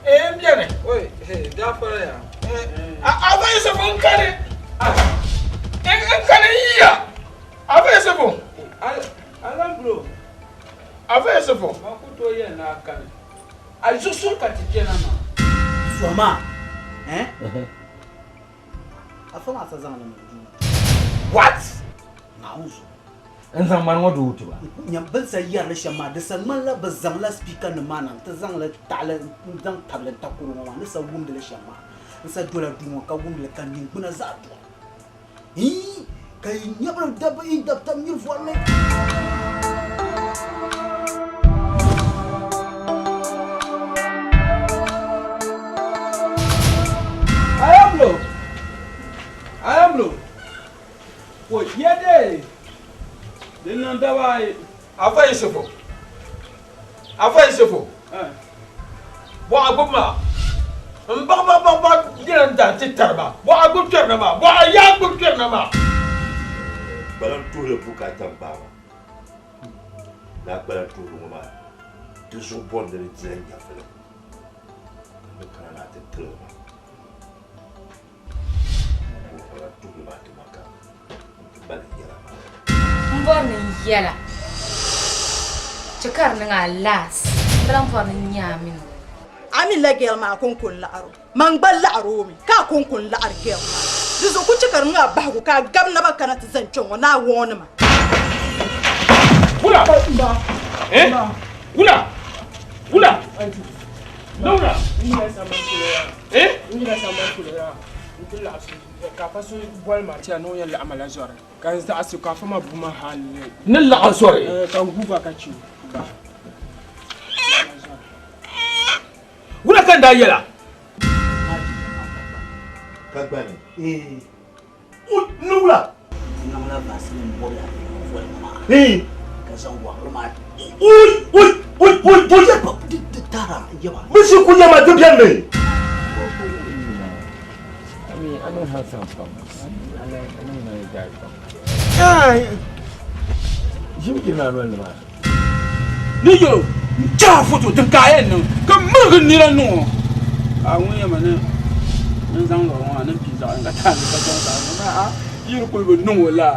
Eh, n beni. Oi, gaafara ya. Afa Yusufu n kani. N kani n yiya. Afa Yusufu. Alambro. Afa Yusufu. Ma ku tooi yɛli ni a kani. A zuɣu suŋ ka ti kpɛna maa. Suhi maa, eh? Afa maa sa zaŋ li niŋ duu. What? Naawuni zuɣu. N zaŋ mani ŋɔ duu ti ba. Nyam bɛ ni sa yɛri li shɛm maa, di sa ŋmanila bɛ zaŋla speaker nim maa na nti zaŋ li taɣili n-zaŋ tabili n takoro ŋɔ maa ni sa wumdi li shɛm maa. N sa dola duu ŋɔ ka wumdi li ka niŋgbuna zaa duɣi. Hii! Ka yi nyabiri dabba yi dab tab nyuri vɔri ni. Ayamlo! Ayamlo! O yɛde di niŋ daba ayi. Afa Yusufu, Afa Yusufu, bɔɣa gbubi ma, n baɣa baɣa baɣa baɣa nyɛla n daa ti tari ba, bɔɣa gbubi kpɛri na maa, bɔɣa yaa gbubi kpɛri na maa. Kpalan tuhili bukaata m-baai ma. Lala kpalan tuhili ŋɔ maa di zuɣu bɔri ni di dila nyɛvili ka n ni kana ni a ti tiligi ma. M bɔri ni n yɛla chɛ ka di niŋ a last m bi lahi bɔri ni n nya a mini o. A mi la girl maa kɔŋko n-laɣiri o, man gba laɣiri o mi ka a kɔŋko n-laɣiri girl maa. Di zuɣu ku chɛ ka di niŋ a bahigu ka a gabi naba kana ti zani kpɛŋ ŋɔ ni a wɔɔni ma. Wula! Eh? Wula! Wula! Wula! Eh? N yila sambani polo yaa n-ti laɣisi ka afa so boli ma tiya ni o yɛn laɣim ma la zɔri ka n zaɣisi ka afa maa bu ma hali ni laɣim zɔri eh, ka n gu ba ka chɛ o ba wula ka n daa yɛla ka gbani eh. ni wula niŋla vaseline bɔbi a voli maa eh. ka zaŋ waɣiri maa ui ui ui ui ui di tara yaba misi ku nyɛma di bɛni mi Ni yo n chaai foto din ka a yɛn niŋ ka mirigi n nina niŋ o ka ŋun yɛn ma ni n zaŋ lɔri ŋɔ maa ni n pii zaɣ yinga taai ka chaŋ saha ŋɔ maa a yi di kuli bi niŋ o laa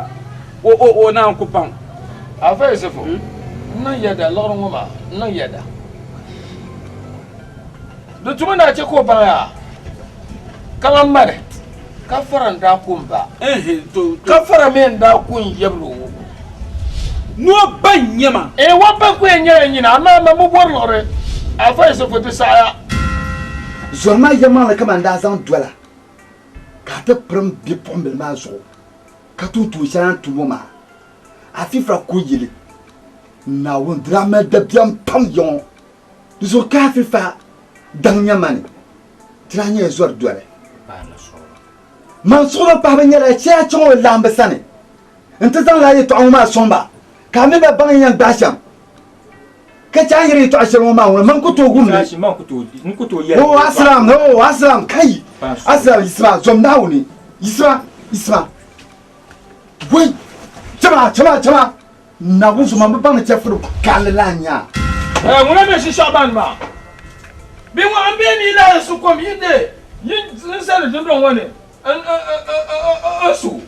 o o o naan ku baŋ. Afa Yusufu, n niŋ yɛda liɣiri ŋɔ maa, n niŋ yɛda. Di tumi ni a chɛ ka o baŋ yaa ka lan mali ka fara n-daa ku m ba, ka fara mi n-daa ku n yabili o. Noo ba n-nyɛ ma. Eeh, o ba ku yɛn nyɛla nyina, amaa man bi bɔri liɣiri. Afa Yusufu ti saɣiya. Zɔri maa yɛlimaŋli kaman daa zaŋ dola ka a ti pirim bipuɣimbila maa zuɣu ka tuui tuun shɛli a ni tum ŋɔ maa. Afifra ku yeli, Naawuni di daa mali dabiɛm pam ya ŋɔ. Di zuɣu ka Afifa daŋ nya ma ni ti daa nyɛla zɔri doli. Man suɣulo pahibu nyɛla chɛ a chaŋ o laamba sani nti zaŋ lala yɛtɔɣa ŋɔ maa sɔŋ ba ka a mi ba baŋ yi yɛn gbaai shɛm ka chɛ a ni yɛri yɛtɔɣa shɛli ŋɔ maa ŋuna man ku tooi wum li. Oh Asilam, oh Asilam, kai! Asilam, yiɣisima, zom Naawuni, yiɣisima, yiɣisima. Wei! Chama, chama, chama! Naawuni so man bi baŋ ni chɛfiri kalinli la n-nya a. Eh, ŋuna be shishaɣu maa. Bɛ ŋɔ m be ni lahi su kom yi de yi n zali dundɔŋ ŋɔ ni n su.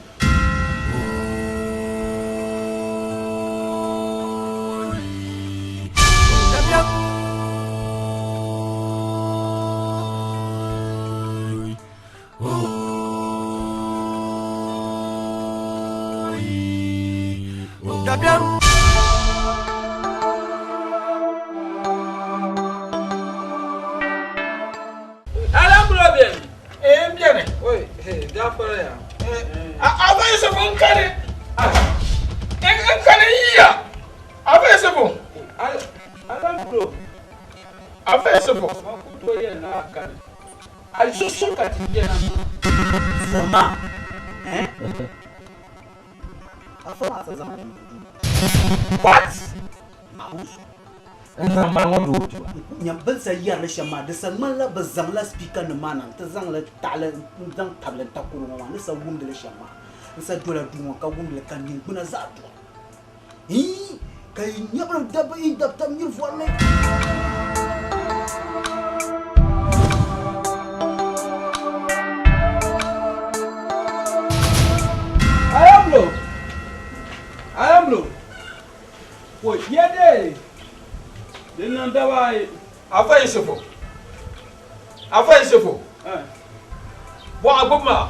Alambula beni. Eh, n beni. Oi, eh, gaafara ya. Afa Yusufu n kani. N kani n yiya. Afa Yusufu. Alambula. Afa Yusufu. Ma ku tooi yɛli ni a kani. A zuɣu suŋ ka ti yɛna maa. Zuɣu maa, eh? Afa maa sa zaŋ niŋ duu. What? Naawuni zuɣu. N zaŋ mani ŋɔ duu ti ba. Nyam bɛ ni sa yɛri li shɛm maa, di sa ŋmanila bɛ zaŋla speaker nim maa na nti zaŋ li taɣili n-zaŋ tabili n takoro ŋɔ maa ni sa wumdi li shɛm maa. N sa dola duu ŋɔ ka wumdi li ka niŋgbuna zaa duɣi. Hii! Ka yi nyabiri dabba yi dab tab nyuri vɔri ni. Afa Yusufu, Afa Yusufu, bɔɣa gbubi ma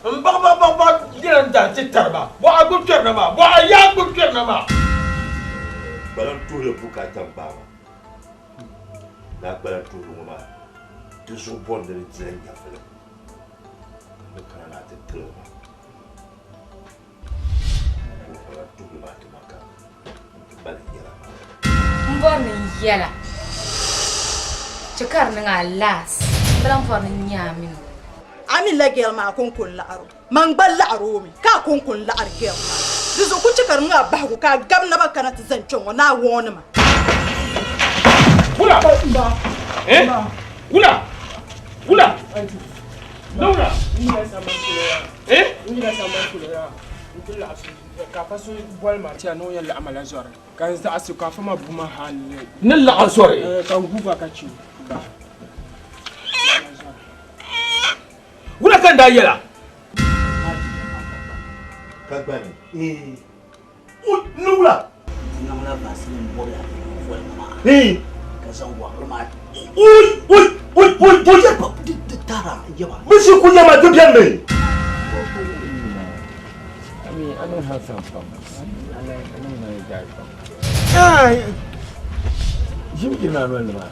n baɣa baɣa baɣa baɣa yɛla n daa ti tari ma bɔɣa gbubi kpɛri na maa bɔɣa yaa gbubi kpɛri na maa. Kpalan tuhili bukaata n-gbaai ma. Lala kpalan tuhili ŋɔ maa di zuɣu bɔri ni di dila nyɛvili ka n ni kana ni a ti tiligi ma. Ka o kpalan tuhili maa ti ma ka n ti mali yɛla maa. M bɔri ni n yɛla chɛ ka di niŋ a laas. M bi lan bɔri ni n nya a mini o. A mi la girl maa kɔŋko n-laɣir o. Man gba laɣir o mi, ka a kɔŋko n-laɣiri girl maa. Di zuɣu ku chɛ ka di niŋ a bahigu ka a gabi naba kana ti zani kpɛŋ ŋɔ ni a wɔɔni ma. Wula! Eh? Wula! Wula! Wula! Eh? Ni laɣa zɔri. Wula ka n daa yɛla? Ka gbani. Ni wula? N niŋla vaseline bɔbi a voli maa. Ka zaŋ waɣiri maa. Ui ui ui ui ui. Di tara yaba. Bɛ ʒi ku nyɛma di bɛni mi. Ʒim yirina noli ni maa.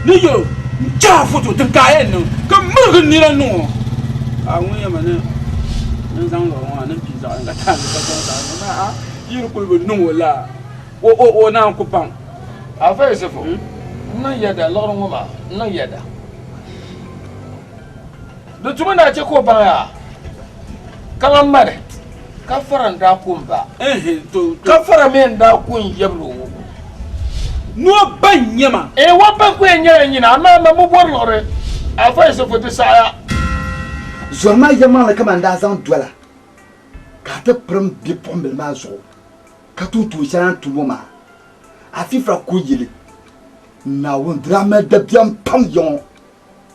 Ni yo n chahi foto din ka a yɛn niŋ ka mirigi n nina niŋ o a ŋun yɛma ni n zaŋ lɔri ŋɔ maa ni n pii zaɣ yini ka taai ka chaŋ saha ŋɔ maa a yi di kuli bi niŋ o laa o o o naan ku baŋ. Afa Yusufu, n niŋ yɛda liɣiri ŋɔ maa, n niŋ yɛda. Di tumi ni a chɛ ka o baŋ yaa kaman mani ka fara n-daa ku m ba, ka fara mi n-daa ku n yabili o. Ni o ba n-nyɛ ma. Eeh, o ba ku yɛn nyɛla nyina, amaa man bi bɔri liɣiri. Afa Yusufu, di saɣiya. Zɔri maa yɛlimaŋli kaman daa zaŋ dola ka a ti pirim bipuɣimbila maa zuɣu ka tooi tuun shɛli a ni tum o maa. Afifra ku yili, Naawuni di daa mali dabiɛm pam yaŋɔ.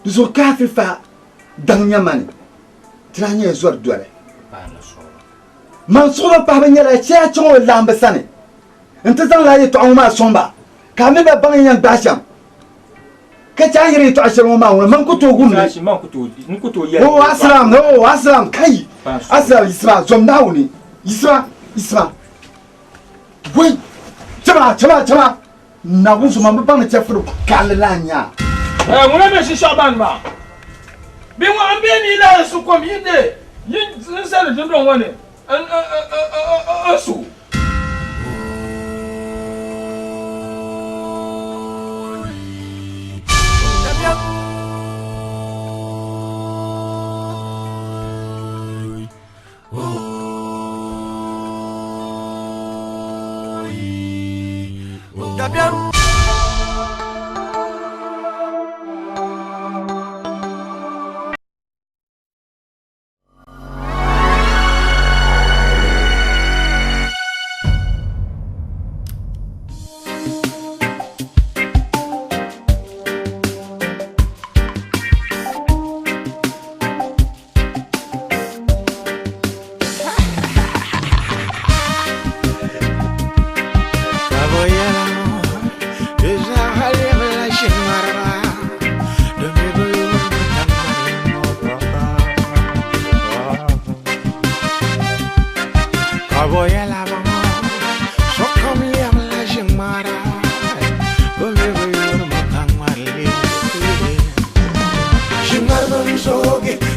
Di zuɣu ka Afifa daŋ nya ma ni ti daa nyɛla zɔri doli. Man suɣulo pahibu nyɛla chɛ a chaŋ o laamba sani nti zaŋ lala yɛtɔɣa ŋɔ maa sɔŋ ba ka a mi ba baŋ yi yɛn gbaai shɛm. Ka chɛ a ni yɛri yɛtɔɣa shɛli ŋɔ maa ŋuna man ku tooi wum li. Oh, Asilam, oh, Asilam, kai! Asilam, yiɣisima, zom Naawuni, yiɣisima, yiɣisima. Wei! Chama, chama, chama! Naawuni so man bi baŋ ni chɛfiri kalinli la n-nya. Eh, ŋuna be shinshɛɣu maa ni maa. Bɛ ŋɔ m be ni lahi su kom yi de yi n zali dundɔŋ ŋɔ ni n su. Dabiɛm.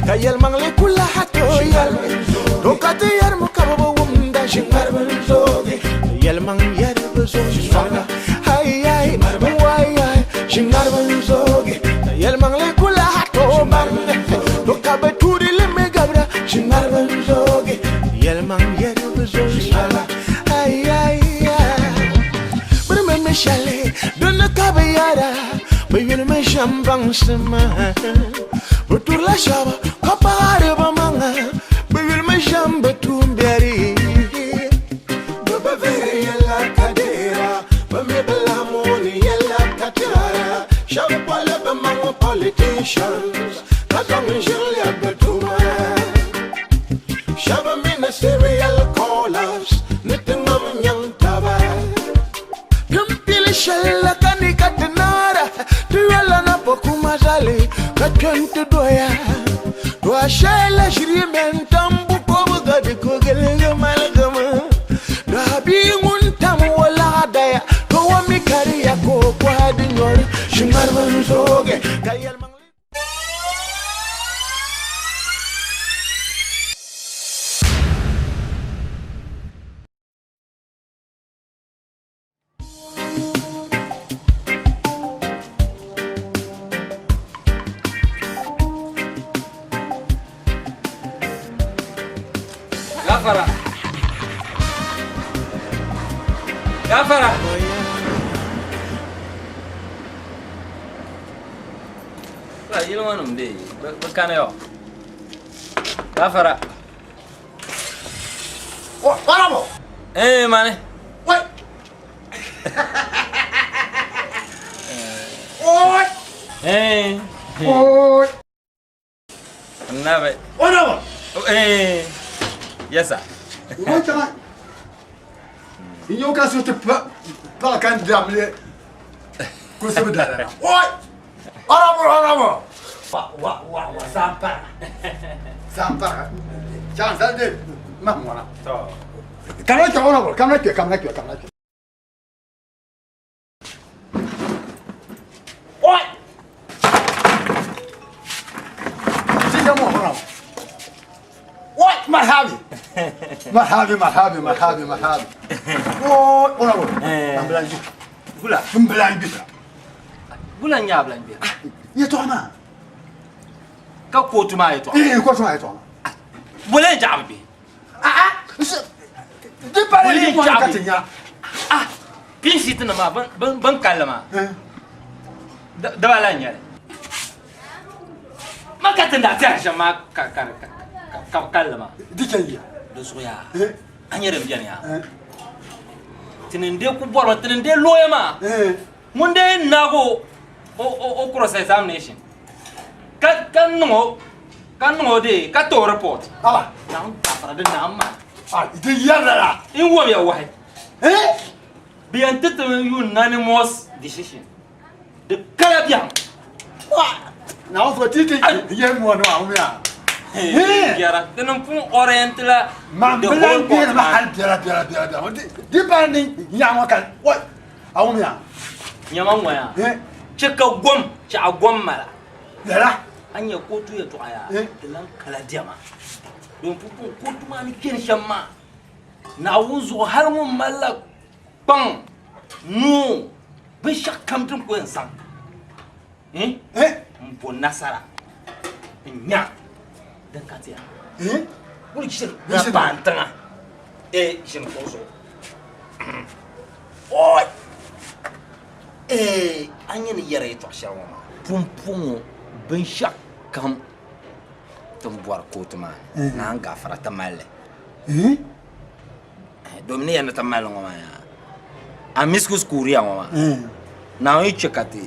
Ka yɛlimaŋli ku lahi tooi yɛli, to ka ti yɛrimi ka bɛ bi wumda. Ʒiŋmariba n-zoogi, ka yɛlimaŋ yɛri bi zooi sɔŋda. Ayai, wayai, ʒiŋmariba n-zoogi, ka yɛlimaŋli ku lahi tooi baŋdi, to ka bɛ tuuri li mi gabira. Ʒiŋmariba n-zoogi, ka yɛlimaŋ yɛri bi zooi sɔŋda. Ayai, bɛ ni mi mi shɛli din ni ka bɛ yɛra, bɛ yuli mi ʒiɛm baŋsim. Bɛ turila shɛba ka paɣiri bɛ maŋa, bɛ yuli mi ʒiɛm bɛ tuumbiɛri. Bɛ bi vihiri yɛla ka deera, bɛ mi bi lahi mooni yɛla ka tɛhira. Shɛba boli bɛ maŋ politicians ka zaŋ ʒiri lɛbi bɛ tuma. Shɛba mi ni serial callers ni ti ŋam nyaŋ taba. Timpil shɛli la ka. kpe n-ti doya. To a shɛli ʒiri mɛ n-tam bukɔbiga di ku giligi maligimi. To a bia ŋun tam o laɣidaya, to o mi kariya ka o kɔhi di nyɔri. Ʒiŋmariba n-zoogi ka yɛlimaŋli. Gafara. Gafara. La yili ŋɔ nim bee bi kani yɔ. Gafara. Honorable. Eh, mani. Wait. Oi. Eh. Oi. Nabe. Honorable. Eh. Yes, sir. Wọ́n jama. Ìyẹn o ka so ti pa pa kan damle ko sɛbɛ dara. Oi. Honorable, honorable. Wa wa wa wa sampara. Sampara. Chan sa de ma mwana. To. Kamna kɛ honorable, kamna kɛ, kamna kɛ, kamna kɛ. Oi. Sisan mo honorable. Oi, marhabi. Marhabi, marhabi, marhabi, marhabi. Oi, honorable. Amblanji. Bula. Mblanji. Bula nya blanji. Yɛtɔɣa maa. Ka kootu maa yɛtɔɣa. Ee, kootu maa yɛtɔɣa. Bula n jaɣa bi. Ah ah. Di pala yi kɔni ka ti nya. Ah, pin sheet nim maa bin bin kalli maa. Daba la n nyɛli. Ma ka ti daa tɛri shɛm maa ka ka ka ka bi kalli maa. Di chɛ yiya. Di zuɣu yaa. A nyɛ din bɛni yaa. Ti ni dee ku bɔrimi ti ni dee looya maa. Ŋun dee naagi o o cross examination ka ka niŋ o ka niŋ o dee ka ti o report. Aba. Naawuni gafara di naam maa. Ah, di yɛrila la. N wumya wahi. Bɛ yɛn ti ti unanimous decision. Di kala biɛhiŋ. Naawuni so ti ti yɛn mɔni maa wumya. Yɛra ti ni pun orient la Ma the bilan whole court biɛri ma maa. hali biɛla biɛla biɛla biɛla. Di pala ni nyaɣa ŋɔ ka oi a wumya. Nyama ŋɔ yaa. Chɛ ka gom chɛ a gom mala. Lala. A nya kootu yɛltɔɣa yaa di lan kala diɛma. Domin pumpɔŋ kootu maa ni kpɛni shɛm maa Naawuni zuɣu hali ŋun malila kpaŋ nuu binshɛɣu kam din ku yɛn zaŋ n bo nasara n nya din ka ti ya. Kuli ʒiri paan tiŋa ʒini kuɣu zuɣu. Oi! A nya ni yɛri yɛltɔɣa shɛli ŋɔ maa pumpɔŋɔ binshɛɣu kam ti ni bɔri kootu maa ni naan gafara ti mali li. Domin ni yɛn ni ti mali ŋɔ maa yaa amicus curiae ŋɔ maa Naawuni yi che ka ti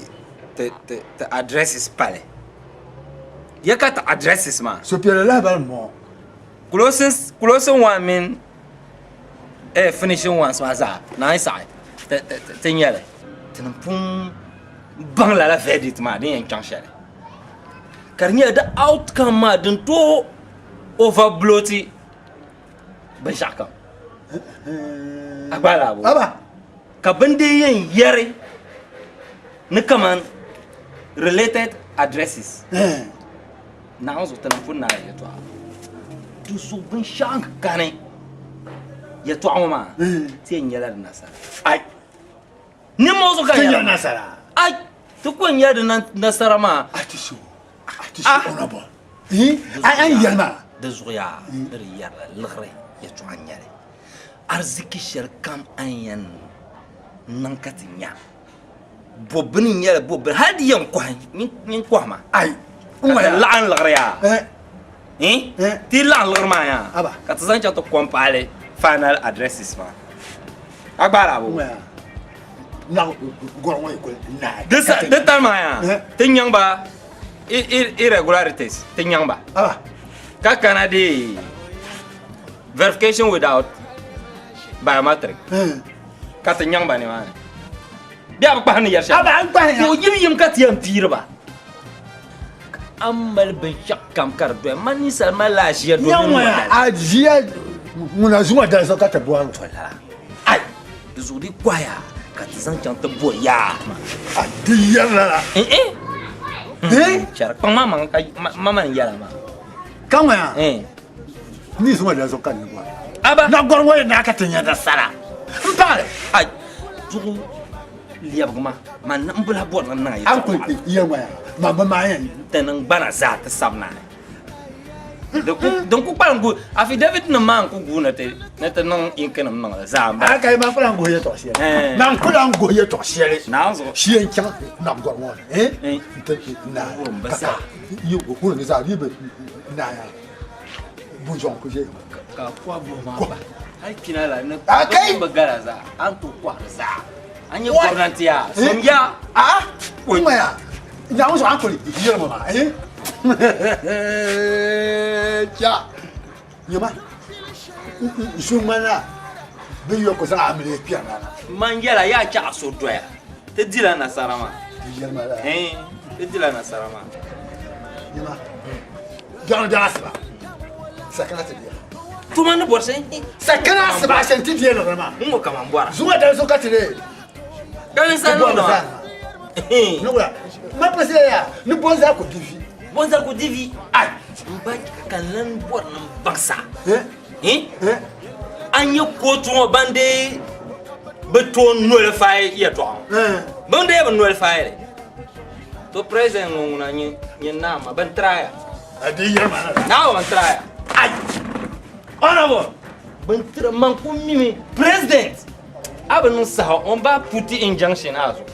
ti ti ti addresses pali ya ka ti addresses maa. Supiɛlli lahibali m-bɔŋɔ. Closing closing one mini eh, finishing ones maa zaa Naawuni saɣi ti ti ti nyɛli. Ti ni pun baŋ lala verdict maa din yɛn chaŋ shɛli ka di nyɛla di outcome maa din tooi overblow ti binshɛɣu kam a gba laa bo ka bini dee yɛn yɛri ni kaman related addresses Naawuni zuɣu ti ni pun naai yɛltɔɣa di zuɣu binshɛɣu kani yɛltɔɣa ŋɔ maa ti yɛn nyɛla di nasara ai nimmoo zuɣu ka ti nyɛ nasara ai ti ku nyɛ di nasara maa a ti so a ti so honorable ai an yɛli maa di zuɣu yaa di di yɛrila liɣiri yɛltɔɣa n nyɛli ariziki shɛli kam a ni yɛn niŋ ka ti nya bo bini n nyɛli bo bini hali di yɛn kɔhi nyin kɔhi ma ai ka ti laɣim liɣiri yaa ti laɣim liɣiri maa yaa ka ti zaŋ chaŋ ti compile final addresses maa a gbaala bo di tali maa yaa ti nyaŋ ba irregularities ti nyaŋ ba ka kana di verification without biometric ka ti nyaŋ ba nimaani bɛ a bi kpahi ni yɛri shɛm ka o yim yim ka ti yɛn piiri ba. A ni mali binshɛɣu kam ka di doya, man ninsal malila aʒia domin Nya ŋɔya, ŋɔdali. aʒia ŋuna zuŋɔ dali zuɣu ka ti bɔri ŋɔ. Ai, di zuɣu di kɔhaya ka ti zaŋ chaŋ ti bo yaa. A di yɛri lala. Eh? Chɛri kpaŋ maa maŋ ka ma man yɛla maa. Ka ŋɔya, ni zuŋɔ dali zuɣu ka ni bɔri. Aba. Nagɔri ŋɔ yi naai ka ti nya nasara. M paɣili. Ai, zuɣu lɛbigi ma, man n bi lahi bɔri ni n niŋ a A ni kuli yɛli ŋɔ yaa, man bi maai yɛn. Ti niŋ gbana zaa ti sabi naai. Din ku kpalim gu affidavit nim maa n ku guui ni ti ni ti niŋ ink nim niŋ li zaa n bala. A kai man ku lahi guhi yɛltɔɣa shɛli. Man ku lahi guhi yɛltɔɣa shɛli. Naanzuɣu. Shee n chaŋ nagɔri ŋɔ ni n ti naai Wurim bi ka zaa. yi wurim bi zaa yi bi naai bunzɔŋ ku ʒɛya maa. Ka kɔhi buhi maa bahi. Hali kpina la ni A kai. bi gala zaa a ni tooi kɔhiri zaa. A nyɛ gɔbnanti yaa som ya. A ŋmaya Naawuni zuɣu a ni kuli yɛli ma maa cha nyama su ŋmanila bɛ yɔ ku zaŋ amiliya kpɛri na la. Man yɛla yaa chɛ a so doya ti dila nasara maa. Ti yɛli ma la. Ti dila nasara maa. Nyama biɛɣuni biɛɣu asiba sakana ti diya. Tuma ni bɔri shɛli. Sakana asiba shɛli ti diya liɣiri maa. N ŋɔ kaman bɔra. Zuŋɔ dali so ka ti lee. Ka ni sa niŋdi maa. Ni wula ma pisi ya ni bonza ku di vi. Bonza ku di vi. Ai n ba ka n lan bɔri ni n baŋsa. A nyɛ kootu ŋɔ ban dee bi tooi nullify yɛltɔɣa ŋɔ. Ban dee bi nullify li. To president ŋɔ ŋuna nyɛ naa ma ban try ya. A di yɛri ma na. Naa ban try ya. Ai honorable ban try man ku mimi president. A bi niŋ saha o ni bahi puti injunction a zuɣu.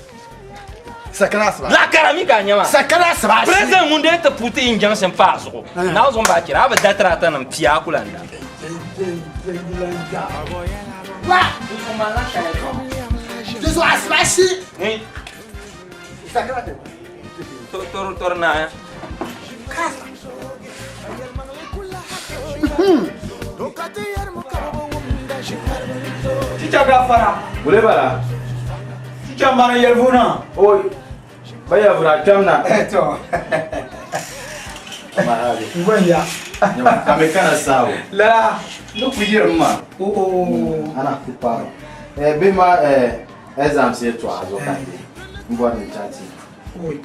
Sakana asiba. La kara mi ka a nya maa. Sakana asiba. President ŋun dee ti puti injunction pa a zuɣu. Naa zuɣu m-bahi chira a bi da tirata nim pia a ku lan da. Wa! Di zuɣu asiba shi. Sakana ti. Tori tori naaya. Chicha gafara. Wule bala. Chicha mana yelvuna. Oi. Ba yelvuna kpɛm na. Eh to. Mahali. Ngwan ya. Ame kana sawo. La. No ku yirim ma. Oh oh. Ana ku paro. Eh bi ma eh exams yɛltɔɣa zuɣu ka n bɔri ni chaati. Oi.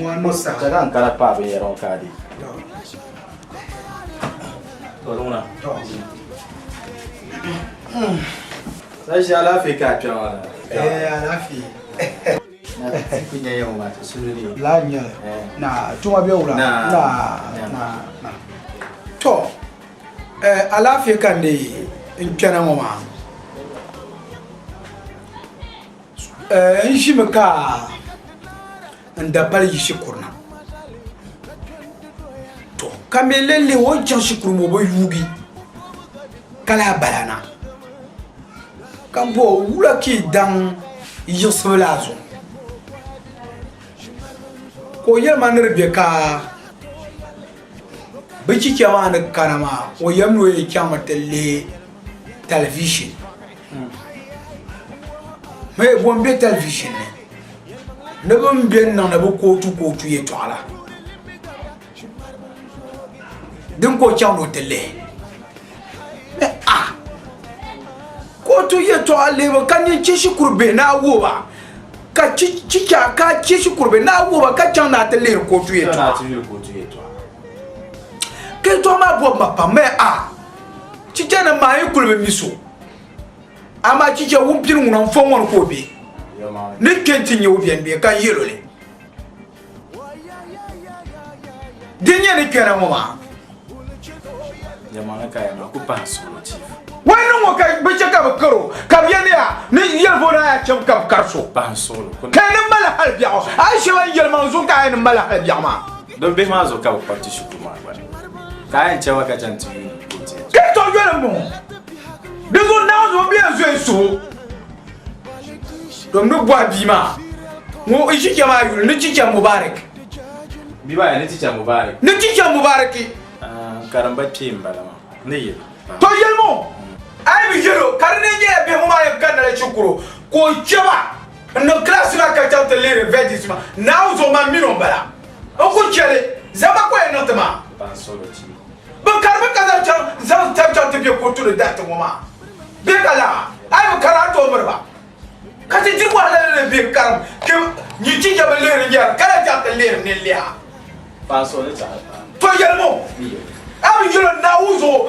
Ŋɔ no sa. Chaka n kara pa binyɛra ŋɔ ka a di. To ŋuna. To. Sai shi alaafee ka a kpɛma la. Eh alaafee. Na ti ku nya yɛŋɔ maa ti suhuri ni. La nyɛ na tuma bɛ wula. Na. Na na na. To eh alaafee ka n di n kpɛna ŋɔ maa. N ʒimi ka n dapali yi shikuru na to ka mi li lihi o ni chaŋ shikuru maa o bi yuugi ka lahi bala na ka n bɔhi o wula ka yi daŋ yiɣisibu laa zuɣu ka o yɛli ma ni di be ka bɛ chicha maa ni kana maa o yɛm ni o yɛn chaŋmi ti lihi talivizhin Mɛ bo n-be talivizhin ni ni bɛ ni be n-niŋdi bɛ kootu kootu yɛltɔɣa la din ka o chaŋ ni o ti lihi mɛ a kootu yɛltɔɣa lihibu ka nyin che shikuru bihi ni a wuhi ba ka chicha ka che shikuru bihi ni a wuhi ba ka chaŋ ni a ti lihiri kootu yɛltɔɣa ka yɛltɔɣa maa bɔbi ma pam mɛ a chicha nim maa yi kuli bi mi so amaa chicha ŋun pini ŋuna n fo ŋɔni ka o be ni kpe nti nyɛ o bɛni bɛ ka n yɛl o li din nyɛ ni kpɛna ŋɔ maa wai niŋ ŋɔ ka bi chɛ ka bi karo ka bi yɛli ya ni yɛli bo na yaa chɛm ka bi kari so ka ni mali hali biɛɣu a yi shɛba n yɛli maŋ zuŋ ka a yɛn ni mali hali biɛɣu maa Don bihi maa zuɣu ka bi kpabiti shikuru maa gba ka a yɛn chɛba ka chaŋ ti yuuni kootu yɛltɔɣa. Ka tɔ yoli m-bɔŋɔ, di zuɣu Naawuni zuɣu bɛ yɛn zoyi suhu domi ni bɔhi bia maa ŋun o chicha maa yuli ni chicha Mubarak. Bia maa ni chicha Mubarak. Ni chicha Mubaraki. Karimba kpee m-bala maa ni yɛli. Tɔ yɛli ma o, a yi bi yɛl o ka di ni nyɛla bihi ŋɔ maa yɛn kanna la shikuru ka o chɛ ba n-niŋ kilaasi maa ka chaŋ ti lihiri veggies maa, Naawuni zuɣu man mini o m-bala. N ku chɛ li, zama ka niŋ ti maa? Bɛ karimi ka zaŋ chaŋ zaŋ tabi chaŋ ti be kootu ni dariti ŋɔ maa bee ka laa? A yi bi kari a tooi miri ba ka ti di wahala ni bɛ karim kpe nyin chi jɛba lihiri yɛri ka lahi chaŋ ti lihiri ninliha. To yɛlimi o, a bi yɛl o Naawuni zuɣu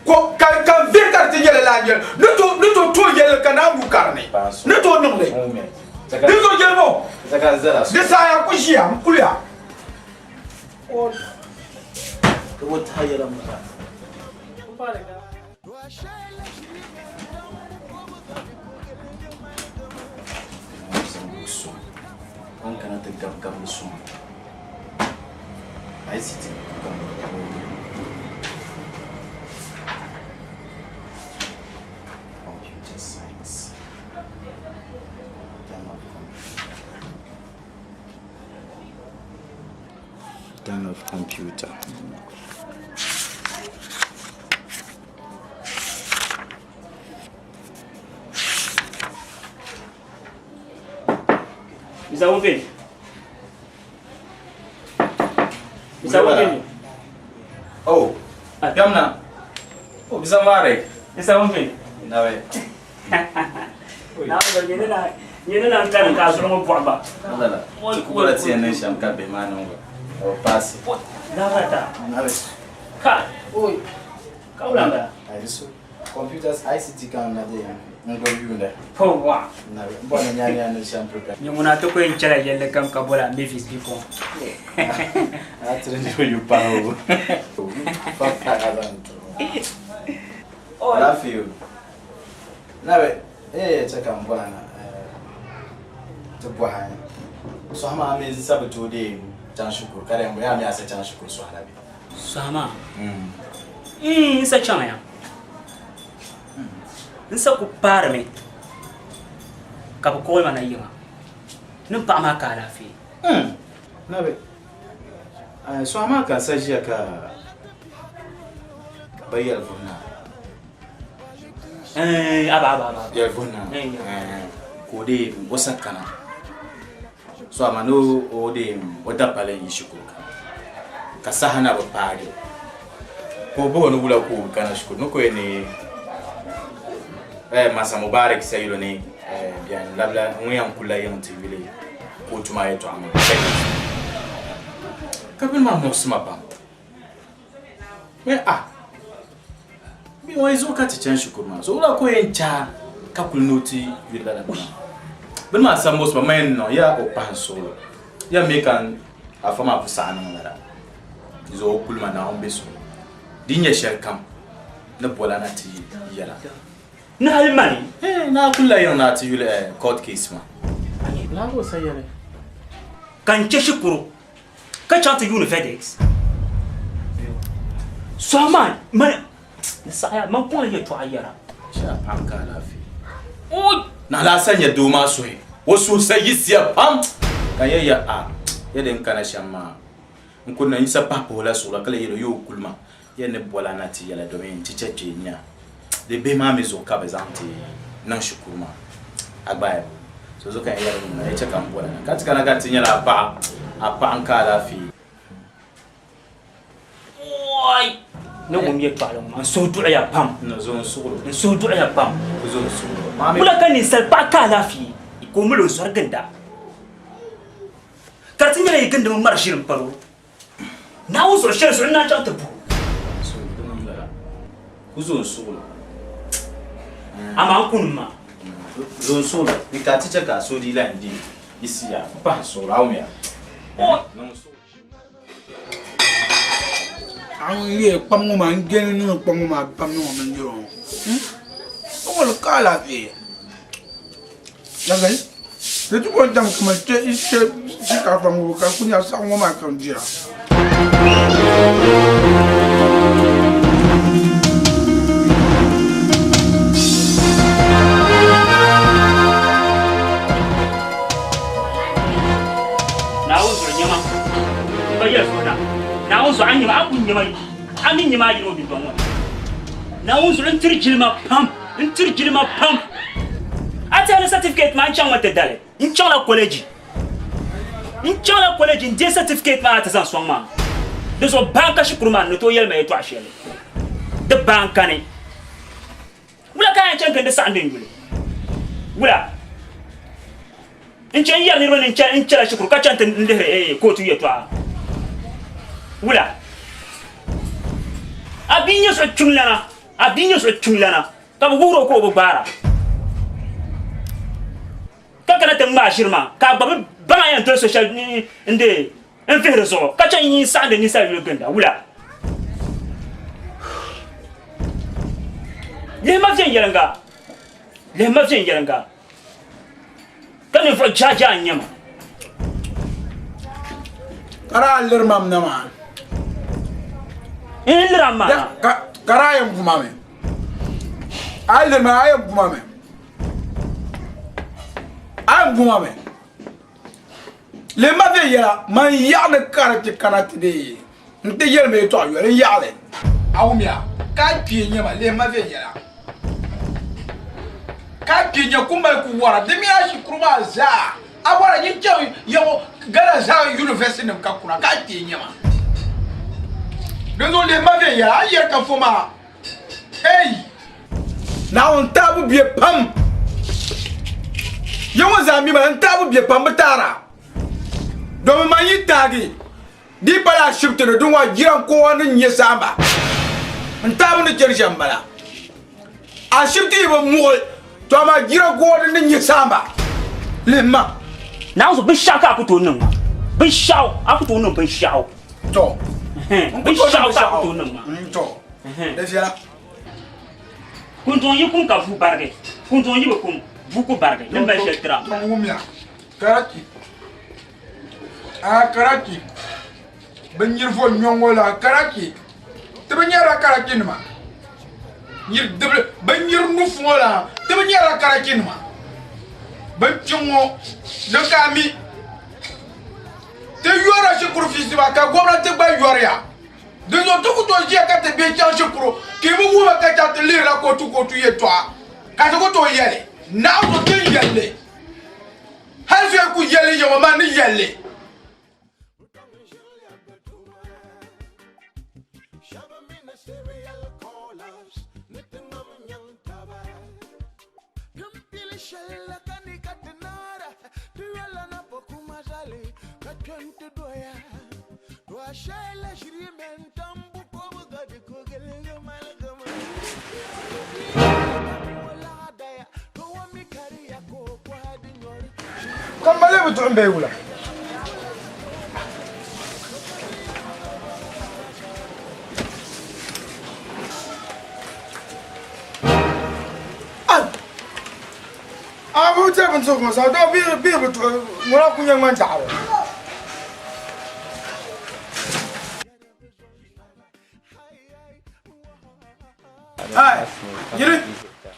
ko ka ka n vihi ka di ti nyɛla lala yɛli ni to ni to tooi yɛli ka Naawuni kari ni ni tooi niŋ li. Dinzuɣu yɛlimi o, di saha ya ku ʒiya n kuliya. An kana ti gabi gabili sɔŋ ICT computer science Den of computer. Mr. Wumpe. Mr. Wumpe. Oh, Gamna. Oh, bisa mare. Mr. Wumpe. Nawe. Na ba nyene na nyene na kan ka zuɣu ŋɔ bɔɣu ba. Lala. Ti ku bɔla ti yɛn niŋ shɛm ka bihi maa niŋ ba. O paasi. Gafata. Nawe. Ka. Oi. Ka wula n-bala? Ayi so. Computers ICT kan na de n gbubi yuunda. Powa. Nawe. N bɔri ni nya ni shɛm prepare. Nyɛ ŋuna ti ku yɛn chɛla yɛlli kam ka bɔla Mavis bipuɣiŋ. A tiri ni o yu pahi o. Fa ka zaŋ tiri o. Alaafee o. Nawe, eh chɛ ka n bɔha na ti bɔha sɔhi maa mi sa bi tooi deei chaŋ shikuru ka di yɛn bɔ yaa mi a sa chaŋ shikuru sɔhi la bɛ? Sɔhi maa? N sa chaŋya. N sa ku paarimi ka bɛ call ma na yiŋa ni m paɣa maa ka alaafee. Nawe, sɔhi maa ka n sa ʒiya ka ba yɛli vuhi naa. Aba aba aba. Yɛli vuhi naa ka o deei o sa kana so amaa ni o deei o dapali n yi shikuru kana ka saha na bi paagi ka o bahi o ni wula ka o bi kana shikuru ni ka o yɛn ni Masa Mubarak sayilo ni bɛn labila ŋun yɛn kula yiŋ ti yuli kootu maa yɛltɔɣa maa ka bini maa muɣisi ma pam. Mɛ a bɛ ŋɔ yi zuɣu ka ti chani shikuru maa so wula ka o yɛn chaai ka kuli ni o ti yuli lala bini maa bini maa sa muɣisi ma ma yɛn niŋ ya o pahi n suɣulo ya mi ka afa maa ku saɣi niŋ lala di zuɣu o kuli ma Naawuni be so di nyɛ shɛli kam ni bola na ti yɛla ni hali mani naa kuli la yiŋ na ti yuli court case maa laa ka o sa yɛli ka n chɛ shikuru ka chaŋ ti yuuni verdicts. Sɔhi maa mani ni saɣiya man kɔŋ la yɛltɔɣa yɛra. Shee a paɣa ka alaafee. Naɣila sa nyɛ doo maa suhi o suhu sa yiɣisiya pam ka n yɛli ya a ya din kana shɛm maa n kuli na yisa pahi pahi o la suɣula ka lee yɛli o ya o kuli ma ya ni bɔla na ti yɛla domin ti chɛ kpee nya di bihi maa mi zuɣu ka bɛ zaŋ ti niŋ shikuru maa a gbaai ba so zuɣu ka n yɛri ŋuna ya chɛ ka n bɔla na ka ti kana ka ti nyɛla a paɣa a paɣa n ka alaafee. Oi! Ni wum yɛltɔɣali ŋɔ maa n suhu duɣiya pam. N zo n suɣilo. N suhu duɣiya pam. N zo n suɣilo. Maa mi. Wula ka ninsal paɣa ka alaafee ka o mali o zɔri ginda ka di ti nyɛla yi gindimi ŋmari ʒiri m-pari o. Naawuni zuɣu shɛli zuɣu n-naan chaŋ ti buhi o. Ku zo n suɣilo. Amaa n kuni maa. Zo n suɣilo. Ni ka ti chɛ ka a soodi lahi di yisiya m-pahi suɣilo a wumya. Paɣa ŋun yɛ kpam ŋɔ maa n gɛni niŋ kpam ŋɔ maa pam niŋ o bindirigu ŋɔ o wuli ka alaafee Di ti kuli dam kaman shinkaafa ŋubu ka di kuli nyɛla saɣim ŋɔ maa ka n dira. Naawuni zuɣu nyɛma m ba yɛli zuɣu na Naawuni zuɣu a ni nyɛma a ku nyɛma a mi nyɛma a yini o dundɔŋ ŋɔ ni Naawuni zuɣu n tiri jilima pam N tiri jilima pam. A tɛhi ni certificate maa n chaŋ mi ti dali. N chaŋla college. N chaŋla college n deei certificate maa ti zaŋ sɔŋ maa. Di zuɣu baa n-ka shikuru maa ni ni tooi yɛli ma yɛtɔɣ shɛli. Di baa n-kani. Wula ka a yɛn chani gindi saɣindi n yuli? Wula? N chɛ n-yɛri niriba ni n chɛla shikuru ka chani ti lihiri kootu yɛtɔɣa. Wula? A bia n-nyɛ zuɣu kpiŋlana, a bia n-nyɛ zuɣu kpiŋlana ka bɛ wuhir o ka o bi gbaara. Ka kana ti ŋmaai ʒiri maa, ka a gba bi baŋ a yɛn doli so shɛli n-deei n-vihiri zuɣu, ka chɛ n-saɣindi ninsal yuli ginda. Wula? Lihima viɛnyɛliŋga, lihima viɛnyɛliŋga, ka ninvuɣ jaajaa n-nyɛ ma. Ka daa liri mam na maa. N liri a maa. Ka daa yɛn bu ma mi. A yi liri ma, a yɛn bu ma mi. A yɛn bu ma mi. Lihima viɛnyɛla, man yaɣi ni ka di ti kana ti deei n ti yɛli ma yɛtɔɣa yoli n yaɣi li. A wumya ka a kpee nyɛ ma, lihima viɛnyɛla ka a kpee nyɛ ku mali ku wara di mini a shikuru maa zaa a wara nyin chaŋ ya ŋɔ Ghana zaa university nim ka kuna ka a kpee nyɛ ma. Dinzuɣu lihima viɛnyɛla a ni yɛri ka fo maa Ei! Naawuni taabu be pam. Ya ŋɔ zaa mi ma, n taabu be pam bi taara. Domin man yi taagi, di yi pala ashibiti ni, din ŋɔ jiran kowa ni n-nyɛ saamba. N taabu ni chani shɛm m-bala. Ashibiti yi bi muɣi, to amaa jiran kowa ni n-nyɛ saamba. Lihim ma. Naawuni zuɣu binshɛɣu ka a ku tooi niŋ ma. Binshɛɣu, a ku tooi niŋ binshɛɣu. To. Binshɛɣu ka a ku tooi niŋ ma. To. Di viɛla. Kunduŋ yi kum ka vuu barigi, kunduŋ yi bi kum, vuu ku barigi. Ni mali shɛli tira. Tɔŋ wumya, karachi, a karachi, bɛ nyiri vo nyɔŋ la karachi, ti bi nyarila karachi nima, nyiri dibili, bɛ nyiri nufu ŋɔ la, ti bi nyarila karachi nima, bɛ kpi ŋɔ, di ka a mi. Ti yɔrila shikuru fiisi maa ka gomnanti gba yɔriya. Dinzuɣu ti ku tooi ʒiya ka ti bihi chaŋ shikuru ka yi bi wuhi ba ka chaŋ ti lihirila kootu kootu yɛltɔɣa ka ti ku tooi yɛli, Naawuni ti ni yɛli li. Hali so yi ku yɛli li yaŋɔ maa ni yɛli li. Ka mali bi duɣim bee wula? A bi tiri bindirigu ŋɔ zaa doo bee bi duɣi ŋuna ku nyɛ ŋmani daɣiri. Hey, yiri.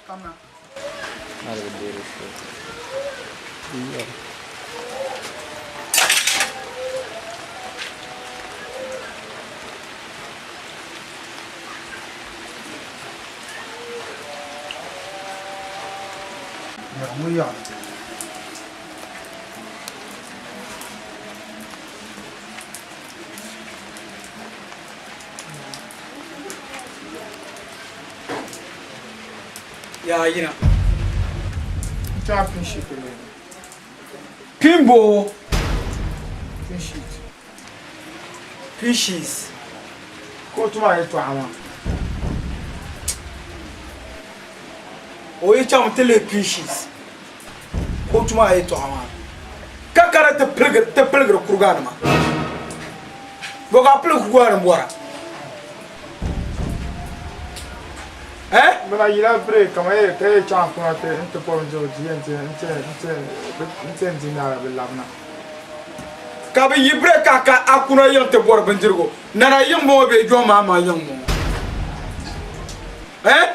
Kamna. Yaa yina. Taa pin sheet ni. Pin bo. Pin sheet. Pin sheets. Kootu maa yɛltɔɣa maa. O yi chaŋ ti lihi pin sheets. Kootu maa yɛltɔɣa maa. Ka kana ti piligi ti piligiri kuriganima. Bɔ ka a piligi kuriganim bɔra? Eh? Bina yila break kamar yɛ ka yɛ chaŋ kuna ti n ti bɔbi n di yɛn ti n ti n ti n ti n di naara bi labina. Ka bi yi break ka ka a kuna yiŋ ti bɔri bindirigu nana yiŋ bɔŋɔ bee jɔn maa maa yiŋ bɔŋɔ? Eh?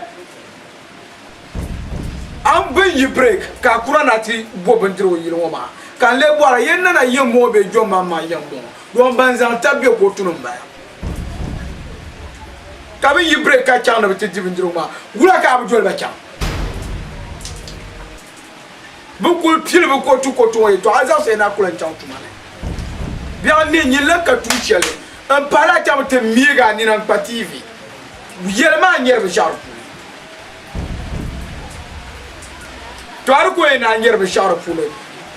A ni bin yi break ka a kuna na ti bo bindirigu yili ŋɔ maa ka n lee bɔra yɛn nana yiŋ bɔŋɔ bee jɔn maa maa yiŋ bɔŋɔ don ban zaŋ tabi be kootu ni m-bala. Ka bɛ yi break ka chaŋ ni bɛ ti di bindirigu maa, wula ka a bi doli ba chaŋ? Bɛ kuli pili bɛ kootu kootu ŋɔ yɛltɔɣa zaɣisi na kuli n-chaŋ tuma ni. Biɛɣu ne nyini lan ka tuun shɛli. N pahila chaŋ ti miigi a nina n-kpa TV. Yɛli maa nyɛri binshɛɣu di puuni. To a di ku yɛn naan nyɛri binshɛɣu di puuni,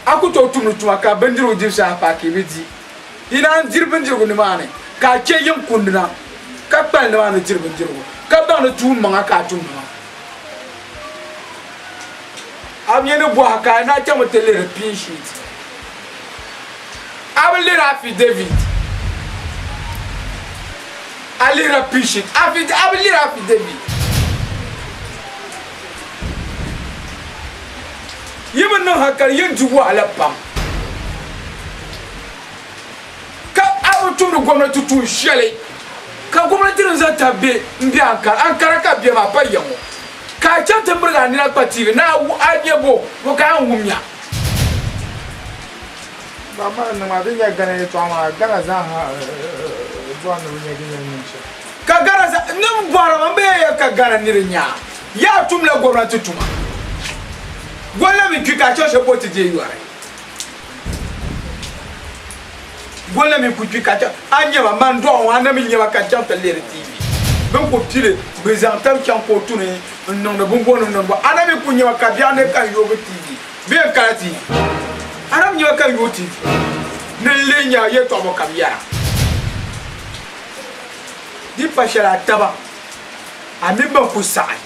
a ku tooi tumdi tuma ka bindirigu dibu saha paai ka yi bi di. Yi naan diri bindirigu nimaani, ka a chɛ yiŋ kundina, ka kpali nimaani diri bindirigu, ka baŋ ni tuun maŋa ka a tumdi maa. A mi ni bɔhi ka a na chaŋmi ti lihiri pin sheet. A bi lihiri affidavit. A lihirila pin sheet. A bi lihiri affidavit. Yi bi niŋ hankali, yi ni di wahala pam. Ka a bi tumdi gomnati tuun shɛli, ka gomnati din zaŋ tabi be m-be Ankara, Ankara ka bɛ maa pa ya ŋɔ, ka a chaŋ ti mirigi a nina kpa TV ni a nya bo, bo ka a ni wum nya? Ba maa niŋ maa, di nyɛ Ghana yɛltɔɣa maa, Ghana zaaha bɔri ni bɛ nya di ni yɛn niŋ shɛm. Ka Ghana zaa, n ni bɔhiri ma, m bi yɛn yɛli ka Ghana niri nya a, yaa tumla gomnati tuma. Goli la mi kpi ka a chaŋ shɛli polo ti deei yɔri. Goli la mi ku kpi ka chaŋ, a nya ma, man dɔɣi ŋɔ, a na mi nya ma ka n chaŋ ti lihiri TV. Bɛ ni ku pili, bɛ zaŋ tab chaŋ kootu ni n-niŋdi bimbɔŋɔ niŋdi bɔ. A na mi ku nya ma ka biɛɣu ne ka n yoogi TV bee n kala TV. A na mi nya ma ka n yooi TV ni n lihi nya yɛltɔɣa bɔ ka bɛ yɛra. Di pa shɛli a taba, a mini bɛn ku saɣi.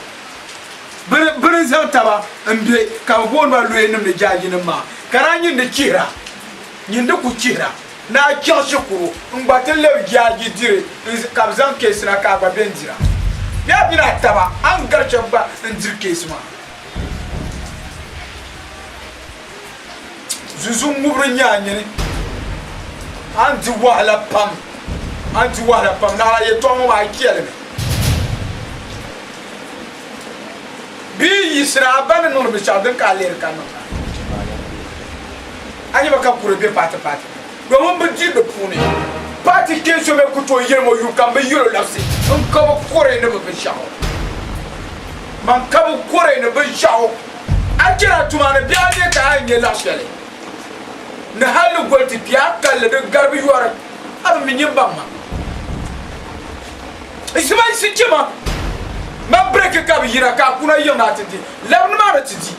Bɛ ni zaŋ taba m-be ka bɛ booni ba looyanim ni jaajinim maa, ka daa nyin di chihira, nyin di ku chihira ni a chaŋ shikuru n-gba ti lɛbi jaaji diri ka bɛ zaŋ keesi na ka a gba be n-dira. Bee a mini a taba a ni gari shɛba gba n-diri keesi maa. Zuzu ŋubiri n-nyɛ a nini. A ni di wahala pam, a ni di wahala pam, naɣila yɛtɔɣa ŋɔ maa a chɛli mi. Bee n-yiɣisiri a ba ni niŋdi binshɛɣu din ka a lihiri ka niŋda. A nya ba ka kuri be paati paati ni domin bɛ diri di puuni. Paati kpeen so bɛ ku tooi yɛli ŋɔ yuli kam bɛ yɛl o labisi n ka bi kɔre ni bɛ binshɛɣu. Man ka bi kɔre ni binshɛɣu. A chɛri a tuma ni bee a ne ka a yɛn nya laɣ shɛli ni hal ni goli ti kpi a kalinli di gari bi yɔri a bi mi nyin baŋ ma. Zima si chɛ ma, ma biriki ka bi yina ka a kuna yiŋ ni a ti di, labi nimaani ti di.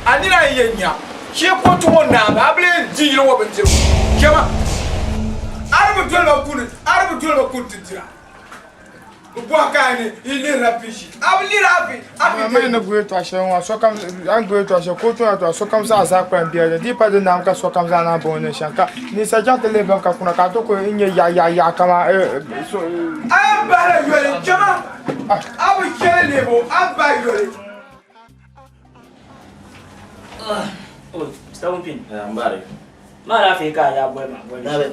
A nini a yi yɛn nya shee kootu ŋɔ naai maa, a bi lee di yili ŋɔ bindirigu. Chɛ ma, a di bi doli ba kuni, a di bi doli ba kuni ti dira. Bɛ bɔhi ka a ni yi lihirila pishi, a bi lihiri a vi, a vi Ma ni guli yɛltɔɣa shɛli ŋɔ sokam a ni guli yɛltɔɣa shɛli kootu yɛltɔɣa sokam zaa zaa kpalim bela di pa di naam ka sokam zaa naan bɔŋɔ ni shɛm ka ninsal chaŋ ti lihi bini ka kuna ka a ti ku nyɛ yaɣa yaɣa yaɣa kaman A yɛn bahila yoli jama a bi chɛli lihibu a ni bahi yoli. Mr. Wumpin. Mbari. Ma alaafee ka a yaa boli ma boli. Nabe.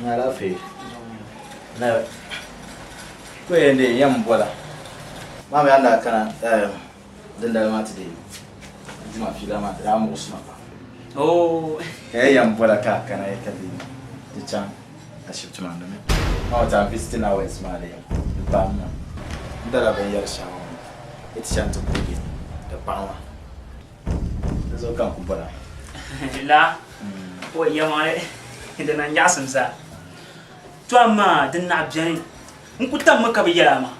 Ma alaafee. Nabe. Ko yɛn de yɛn bola. Maa mi anda kana dindali maa ti de dima fiila maa ti daa muɣisi ma pam. Oh. Ka yɛn yɛn bola ka a kana ya ka di ti chaŋ ashibiti maa domin maa wata visiting hours maa di di paami na. N dala binyɛri shɛŋa ŋɔ yi ti chaŋ ti guugi di paɣa maa. Di zuɣu ka n ku bɔra. La, o yɛlimaŋli di na nyaɣisim zaa. To amaa din naɣ beni n ku tammi ka bɛ yɛl a maa.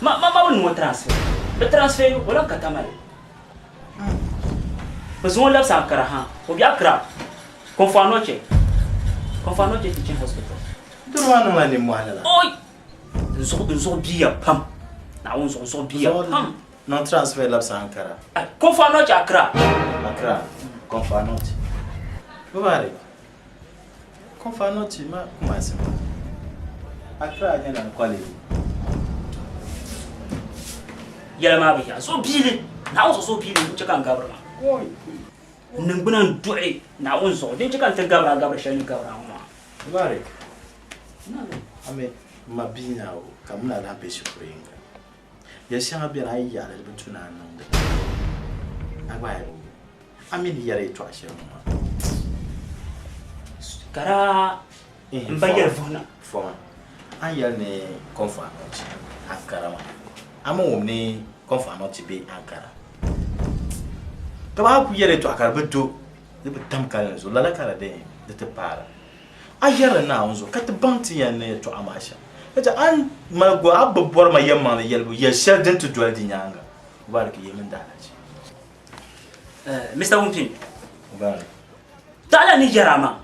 Ma ma ma bi niŋ o transfer. Bɛ transfer o lan ka Tamale. Bɛ zaŋ o labisi Ankara ha, o be Accra, Komfo Anokye, Komfo Anokye Teaching Hospital. Doro maa niŋla nimmɔhi lala. Oi! N zuɣu n zuɣu biiya pam. Naawuni zuɣu n zuɣu biiya pam. Niŋ transfer labisi Ankara. Komfo Anokye Accra. Accra, Komfo Anokye. Mubarak, Komfo Anokye ma Kumasi ma. Accra nyɛla ni college. Yɛla maa bi yaɣi zuɣu biili. Naawuni zuɣu zuɣu biili n-chɛ ka n gabiri maa. N niŋgbuna n-duɣi Naawuni zuɣu din chɛ ka n ti gabiri a gabiri shɛli ni gabiri a ŋɔ maa. Mubarak, a mi m ma bia na o ka m na lahi be shikuru yiŋga. Yɛl shɛŋa beni a yi yaɣili di bi tu ni a niŋdi a gba a yi bi wum. A mi ni yɛri yɛtɔɣa shɛli ŋɔ maa. Ka daa m ba yɛli vuhi na. Foma, a ni yɛli ni Komfo Anokye Ankara maa, a mi wum ni Komfo Anokye be Ankara? Ka bɛ a ku yɛli yɛtɔɣa ka di bi do, di bi tam kalinli zuɣu, lala ka di di ti paara. A yɛrila Naawuni zuɣu ka ti baŋ ti yɛn ni yɛtɔɣa maa shɛm. Ka chɛ a ni mali goli a bi bɔri ma yɛlimaŋli yɛlibu yɛl shɛli din ti doli di nyaaŋa. Mubarak yi mini daalahichi. Mister Wumpini. Mubarak. Taɣila ni yɛra maa,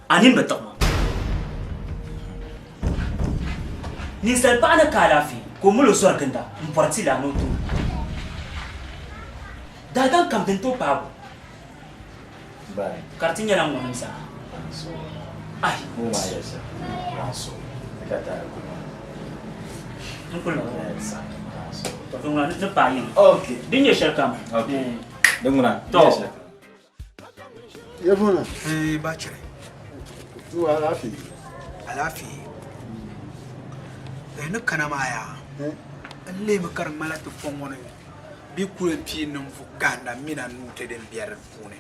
a nini bi tiɣi ma. Ninsal paɣa ni ka alaafee ka o mali o zɔri ginda m-bɔri ti la ni o tooi. Daadam kam din tooi paagi o. Ka di ti nyɛla ŋ-ŋɔnim zaa. Ai! N kuli Tɔ din ŋuna ni paai yiŋ. Din nyɛ shɛli kam. Tɔ. Yabuna. Eh, bachiri. Tu alaafee. Alaafee. Eh, ni kana maa yaa. N lehimi ka di ŋmanila ti fɔŋ ŋɔ ni bɛ kuli pii ninvuɣ gahinda mini a nuu ti din be di puuni.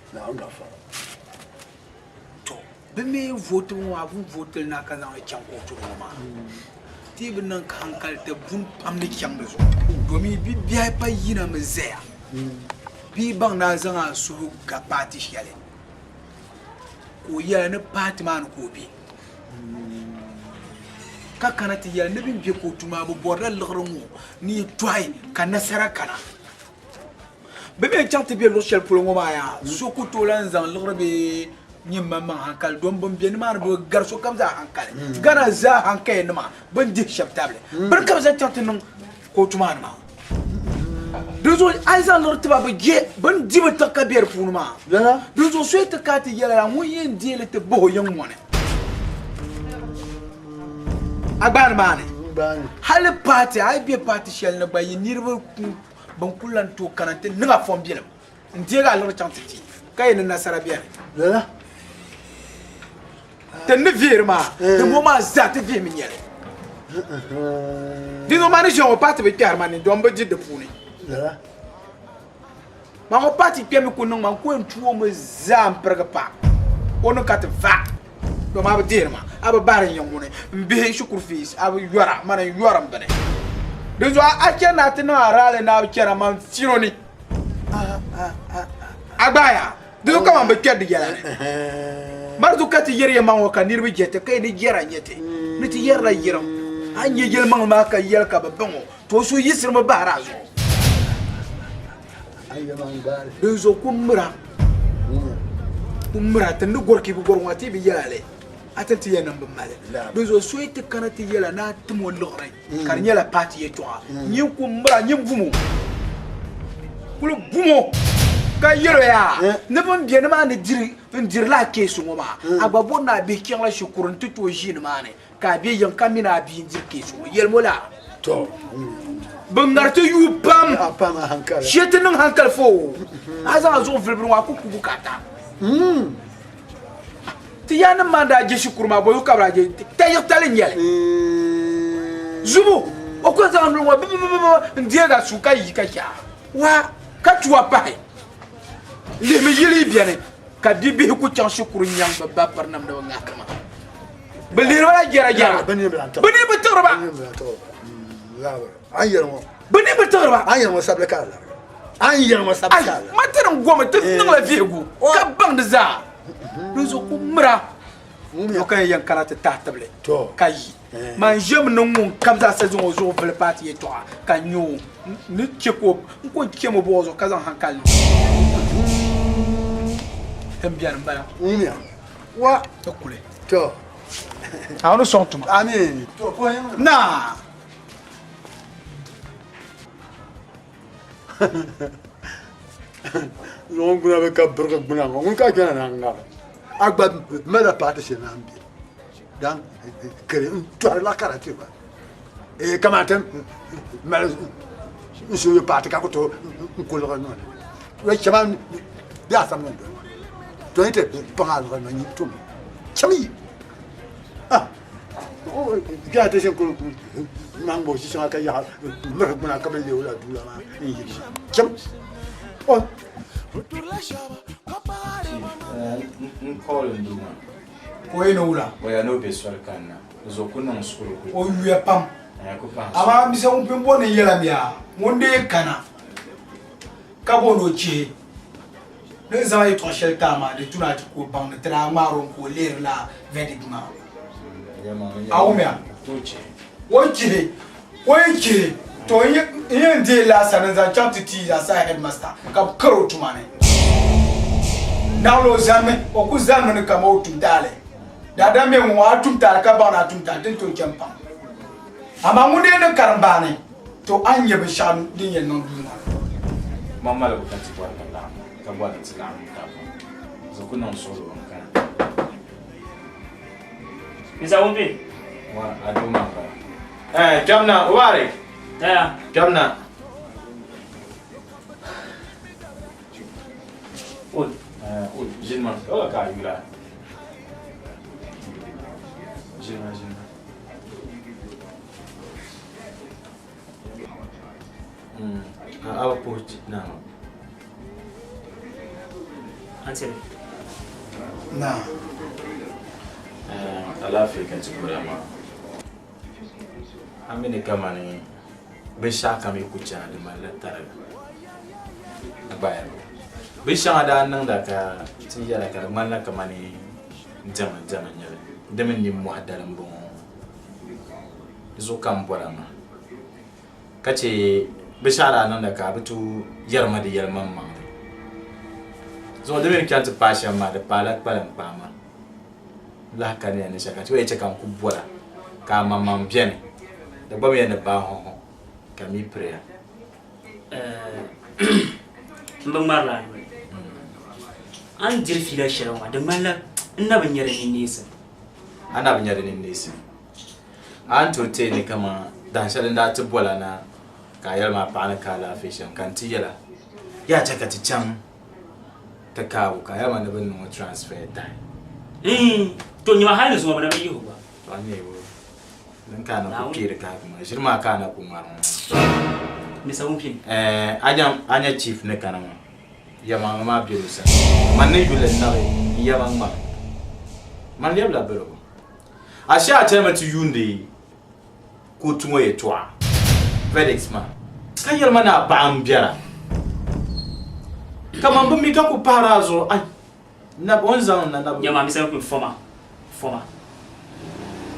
To, bɛ mi vootibu ŋɔ maa, bɛ ni vooti li na ka zaŋ li chaŋ kootu ni ŋɔ maa, ti yi bi niŋ ka hankali ti buni pam ni chaŋ di zuɣu. Domi bɛ biɛhi pa yina mi zaya bɛ yi baŋ ni a zaŋ a suhu ga paati shɛli ka o yɛla ni paati maa ni ka o be. Ka kana ti yɛli ni bɛ ni be kootu maa bɛ bɔrila liɣiri ŋɔ ni yi tɔhi ka nasara kana. Bɛ mi chaŋ ti be luɣ shɛli polo ŋɔ maa yaa, so ku tooi lan zaŋ liɣiri bee nyin maŋmaŋ hankali, dom bɛn be nimaani bɛ gari sokam zaa hankali. Ghana zaa hankayanima bɛ ni dihi shɛb tabili, bɛ ni ka bɛ zaŋ chaŋ ti niŋ kootu maa ni maa. Dinzuɣu a yi zaŋ liɣiri ti ba bɛ je bɛ ni di bi tiɣi ka be di puuni maa. Dinzuɣu so yi ti kana ti yɛli a ŋun yɛn deei li ti bahi o yiŋ ŋɔ ni. A gbaani maa ni hali paati a yi be paati shɛli ni gba yi niriba bɛn kul lan tooi kana nti niŋ a fɔmbilim n-deeg a liɣiri chaŋ ti ti ka yi ni nasara beni. Lala. Ti ni vihiri maa, di ŋɔ maa zaa ti vihimi nyɛ li. Di zuɣu maa ni ʒiya ŋɔ paati bi kpɛhiri ma ni dɔn bi di di puuni. Lala. Maa ŋɔ paati kpɛmi ku niŋ ma n ku yɛn tu o mi zaa m-pirigi pa o ni ka ti va. Dɔn a bi dihiri ma, a bi bahiri n yiŋ ŋuni, m bihi shikuru fees a bi yɔra, mani n yɔri m bini. Dinzuɣu a chani ni a ti niŋ a raali ni a bi chana man firo ni. A gbaaya, di zuɣu kaman bi kpɛri di yɛla ni. Mari zuɣu ka ti yɛri yɛlimaŋli ŋɔ ka niriba je ti, ka yi ni jɛra n-nyɛ ti ni ti yɛrila yiriŋ. A ni nya yɛlimaŋli maa ka yɛli ka bɛ baŋ o, to o suhu yiɣisirimi bahiri a zuɣu. Dinzuɣu ku mira, ku mira ti ni gɔri ka yi bi gɔri ŋɔ a ti yi bi yɛl a li, a ti ni ti yɛn niŋ bi mali. Dinzuɣu so yi ti kana ti yɛl a ni a tim o liɣiri ka di nyɛla paati yɛltɔɣa, nyin ku mira, nyin bum o, kuli bum o ka yɛl o yaa ni bɛn be nimaani n-diri lala keesi ŋɔ maa, a gba bɔri ni a bihi chaŋla shikuru nti tooi ʒi nimaani Ka a be yiŋ ka mini a bia n-diri keesu ŋɔ, yɛlim o laa. Bɛ ŋariti yuui pam, shee ti niŋ hankali fo. A zaŋ a zuɣu vuli bini ŋɔ, a ku ku bukaata. Ti yaannim maa n-daa je shikuru maa, bɔzuɣu ka bɛ daa je? Tayiɣitali n-nyɛ li. Zubu, o ku zaŋ nuli ŋɔ bibibibibi n-deeg a suu ka yi ka chɛ a. Waa, ka tua pahi. Lihimi yili yi beni ka bibihi ku chaŋ shikuru nyaŋ bɛ ba pirinamdi bɛ ŋahiri maa. Bɛ lihiri ba la jɛra jɛra. Bɛ ni bi tiɣiri ba. Bɛ ni bi tiɣiri ba. Ma ti ni gomi ti niŋla vihigu ka baŋ di zaa. Dinzuɣu ku mira o ka yɛn kana ti tahi tibili ka yi. Man ʒemi ni ŋun kam zaa sa zaŋ o zuɣu vuli paati yɛltɔɣa ka n nya o ni chɛ ka o n ko chɛ mo bɔɣu zuɣu ka zaŋ hankali niŋ o. Din beni m-bala. Wa. Ti kuli. To. A ni sɔŋ tuma. Amin. Na. Zuŋɔ gbuna bi ka birigi gbuna ŋɔ ŋun ka kpɛna na ŋari a gba malila paati shɛli na n bɛ dan kiri n tɔrila ka di ti ba ee kamani ti mali n suhu paati ka ku tooi n kuligi niŋ li chɛma bɛ a sam ni doli to ni ti paŋ a liɣiri na nyin tum cham yi ah Gaya ti ʒini kuli ŋmaŋ o ʒi shɛŋa ka yaɣa miri gbuna ka bi leei o la duu la maa n yili cham o N call n doo maa. Ka o yi ni wula? O ya ni o be soli kanna. Di zuɣu ku niŋ suhuri ku. O yuya pam. Ku pahi. Amaa bisa ŋun pun bɔri ni yɛla mi a, ŋun dee kana ka bo ni o chihi. Ni zaŋ yɛtɔɣ shɛli ti a maa, di tu ni a ti ku o baŋ ni ti daa ŋmaar o mi ka o lihirila verdict maa. A wumya? O chihi, o yi chihi, to n yɛn deei laasani n-zaŋ chaŋ ti ti Asaa headmaster ka bɛ kari o tuma ni. Naɣila o zanimi, o ku zanimi ni kaman o tum taali. Daadam mi ŋ-ŋɔ a tum taali ka baŋ ni a tum taali, di ni tooi chani pam. Amaa ŋun dee niŋ karimbaani, to a ni nya binshɛɣu din yɛn niŋ duu maa ni. Man malibu ka ti bɔri ni laɣim, ka bɔri ni ti laɣim tab maa. Zuɣu ku niŋ suɣulo n kana. Nza wumbi. Wa a doo maa m-bala. Eh, kpɛm na, Mubarak. Daya. Kpɛm na. Oi. Eh, oi, ʒini ma. O ka a yula. Ʒini ma, ʒini ma. Mm, a a bi puhi naa. Antiri. Naa. Eh, alaafee ka ti bɔra maa. A mi ni kamani binshɛɣu kam yi ku chana di malila tariga. A gba yɛli binshɛŋa daa niŋda ka ti yɛla ka di ŋmanila kamani diɛma diɛma n-nyɛ li. Di mi nimmɔhi dali m-bɔŋɔ. Di zuɣu ka m bɔra maa. Ka chɛ binshɛɣu daa niŋda ka a bi tooi yɛri ma di yɛlimaŋmaŋli. Zuɣu di mi ni chaŋ ti paai shɛm maa, di paala kpalim kpaa maa. N lahi kaniya ni shɛli ka ti yɛn chɛ ka n ku bɔra ka a maŋmaŋ beni, di gba mi yɛn ni baai hɔhɔ ka mi piriya. M bi ŋmarila a noli. A ni diri fiila shɛli ŋɔ maa, di ŋmanila n na bi nya di ninneesim. A na bi nya di ninneesim? A ni tooi teei ni kaman dahin shɛli n daa ti bol a na ka a yɛli ma a paɣa ni ka alaafee shɛm, ka n ti yɛl a, Yaa chɛ ka ti chaŋ ti kaabu, ka a yɛli ma ni bɛ niŋ o transfer tahi. Iin, to nyama hal ni zuŋɔ bɛ na bi yihi o gba. To a nya o, din ka a na ku kpeeri kahigi maa, ʒiri maa ka a na ku ŋmari ŋɔ. Mr. Wumpini. Ɛɛn, a nya, a nya chief ni kana ŋɔ, yɛmaŋli maa be o sani. Man ni yuli n-nabi n yɛma ŋmari. Man lɛbila birigu. Ashe a chanimi ti yuundi kootu ŋɔ yɛtɔɣa, verdict, maa, ka yɛli ma ni a paɣa m-biɛra. Kaman bɛ mi ka ku pahiri a zuɣu, ai, nab o ni zaŋ n na nab. Nyama, Mr. Nkwe, foma, foma.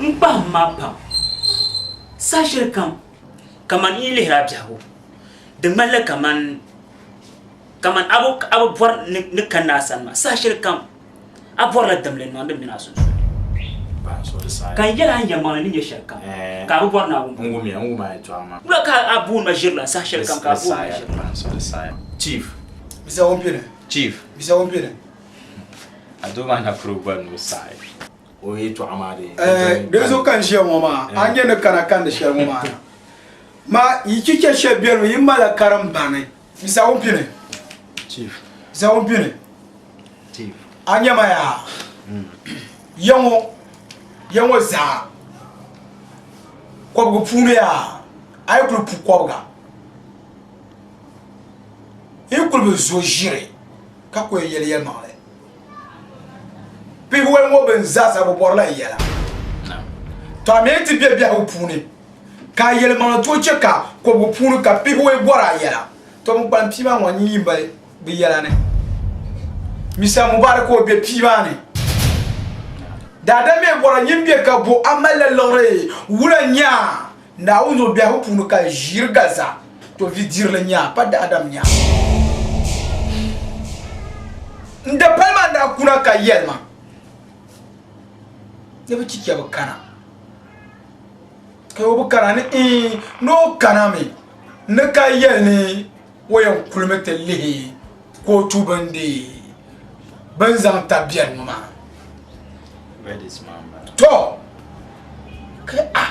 N kpahim ma pam. Saha shɛli kam, kaman n yi lihiri a biɛhigu, di ŋmanila kaman, kaman a bi, a bi bɔri ni, ni kanna a sani maa. Saha shɛli kam. A bɔrila dimli n-niŋdi m mini a sunsuuni. Ka n yɛl a n yɛlimaŋli ni nyɛ shɛlikam, ka a bi bɔri ni a wum. Wula ka a booni ma ʒirila saha shɛlikam ka a booni ma ʒirila? Chief. Bisa Wumpini. Chief. Bisa Wumpini. A doo maa na kuri gba ni o saɣi o yɛltɔɣa maa dee. Dinzuɣu ka n ʒiya ŋɔ maa, a ni nyɛ ni kana kandi shɛli ŋɔ maa na. Ma yi chicha shɛli beni mi, yi malila karimbani. Bisa Wumpini. Chief. Bisa Wumpini. A nyɛ ma yaa ya ŋɔ ya ŋɔ zaa kɔbiga puuni yaa a yi kuli pu kɔbiga yi kuli bi zo ʒiri ka ku yɛn yɛli yɛlimaŋli pihiwɔi ŋɔ bɛn zaasa bi bɔrila n yɛla to a mi yi ti be biɛhigu puuni ka a yɛlimaŋli tooi chɛ ka kɔbiga puuni ka pihiwɔi bɔri a yɛla to bɛn kpalim pia maa ŋɔ nyin yi mali bɛ yɛla ni. Misa Mubarak o be pii maa ni. Daadam mi bɔra nyin be ka bo a malila liɣiri wula nyaa Naawuni zuɣu biɛhigu puuni ka ʒiiri galisa to vi dirili nyaa pa daadam nyaa. N dapali maa n-daa kuna ka yɛli ma ni bɛ chicha bi kana. Ka o bi kana ni iin ni o kana mi ni ka yɛli ni o yɛn kulimi ti lihi kootu bin deei bin zaŋ tabi biɛri ŋɔ maa to ka a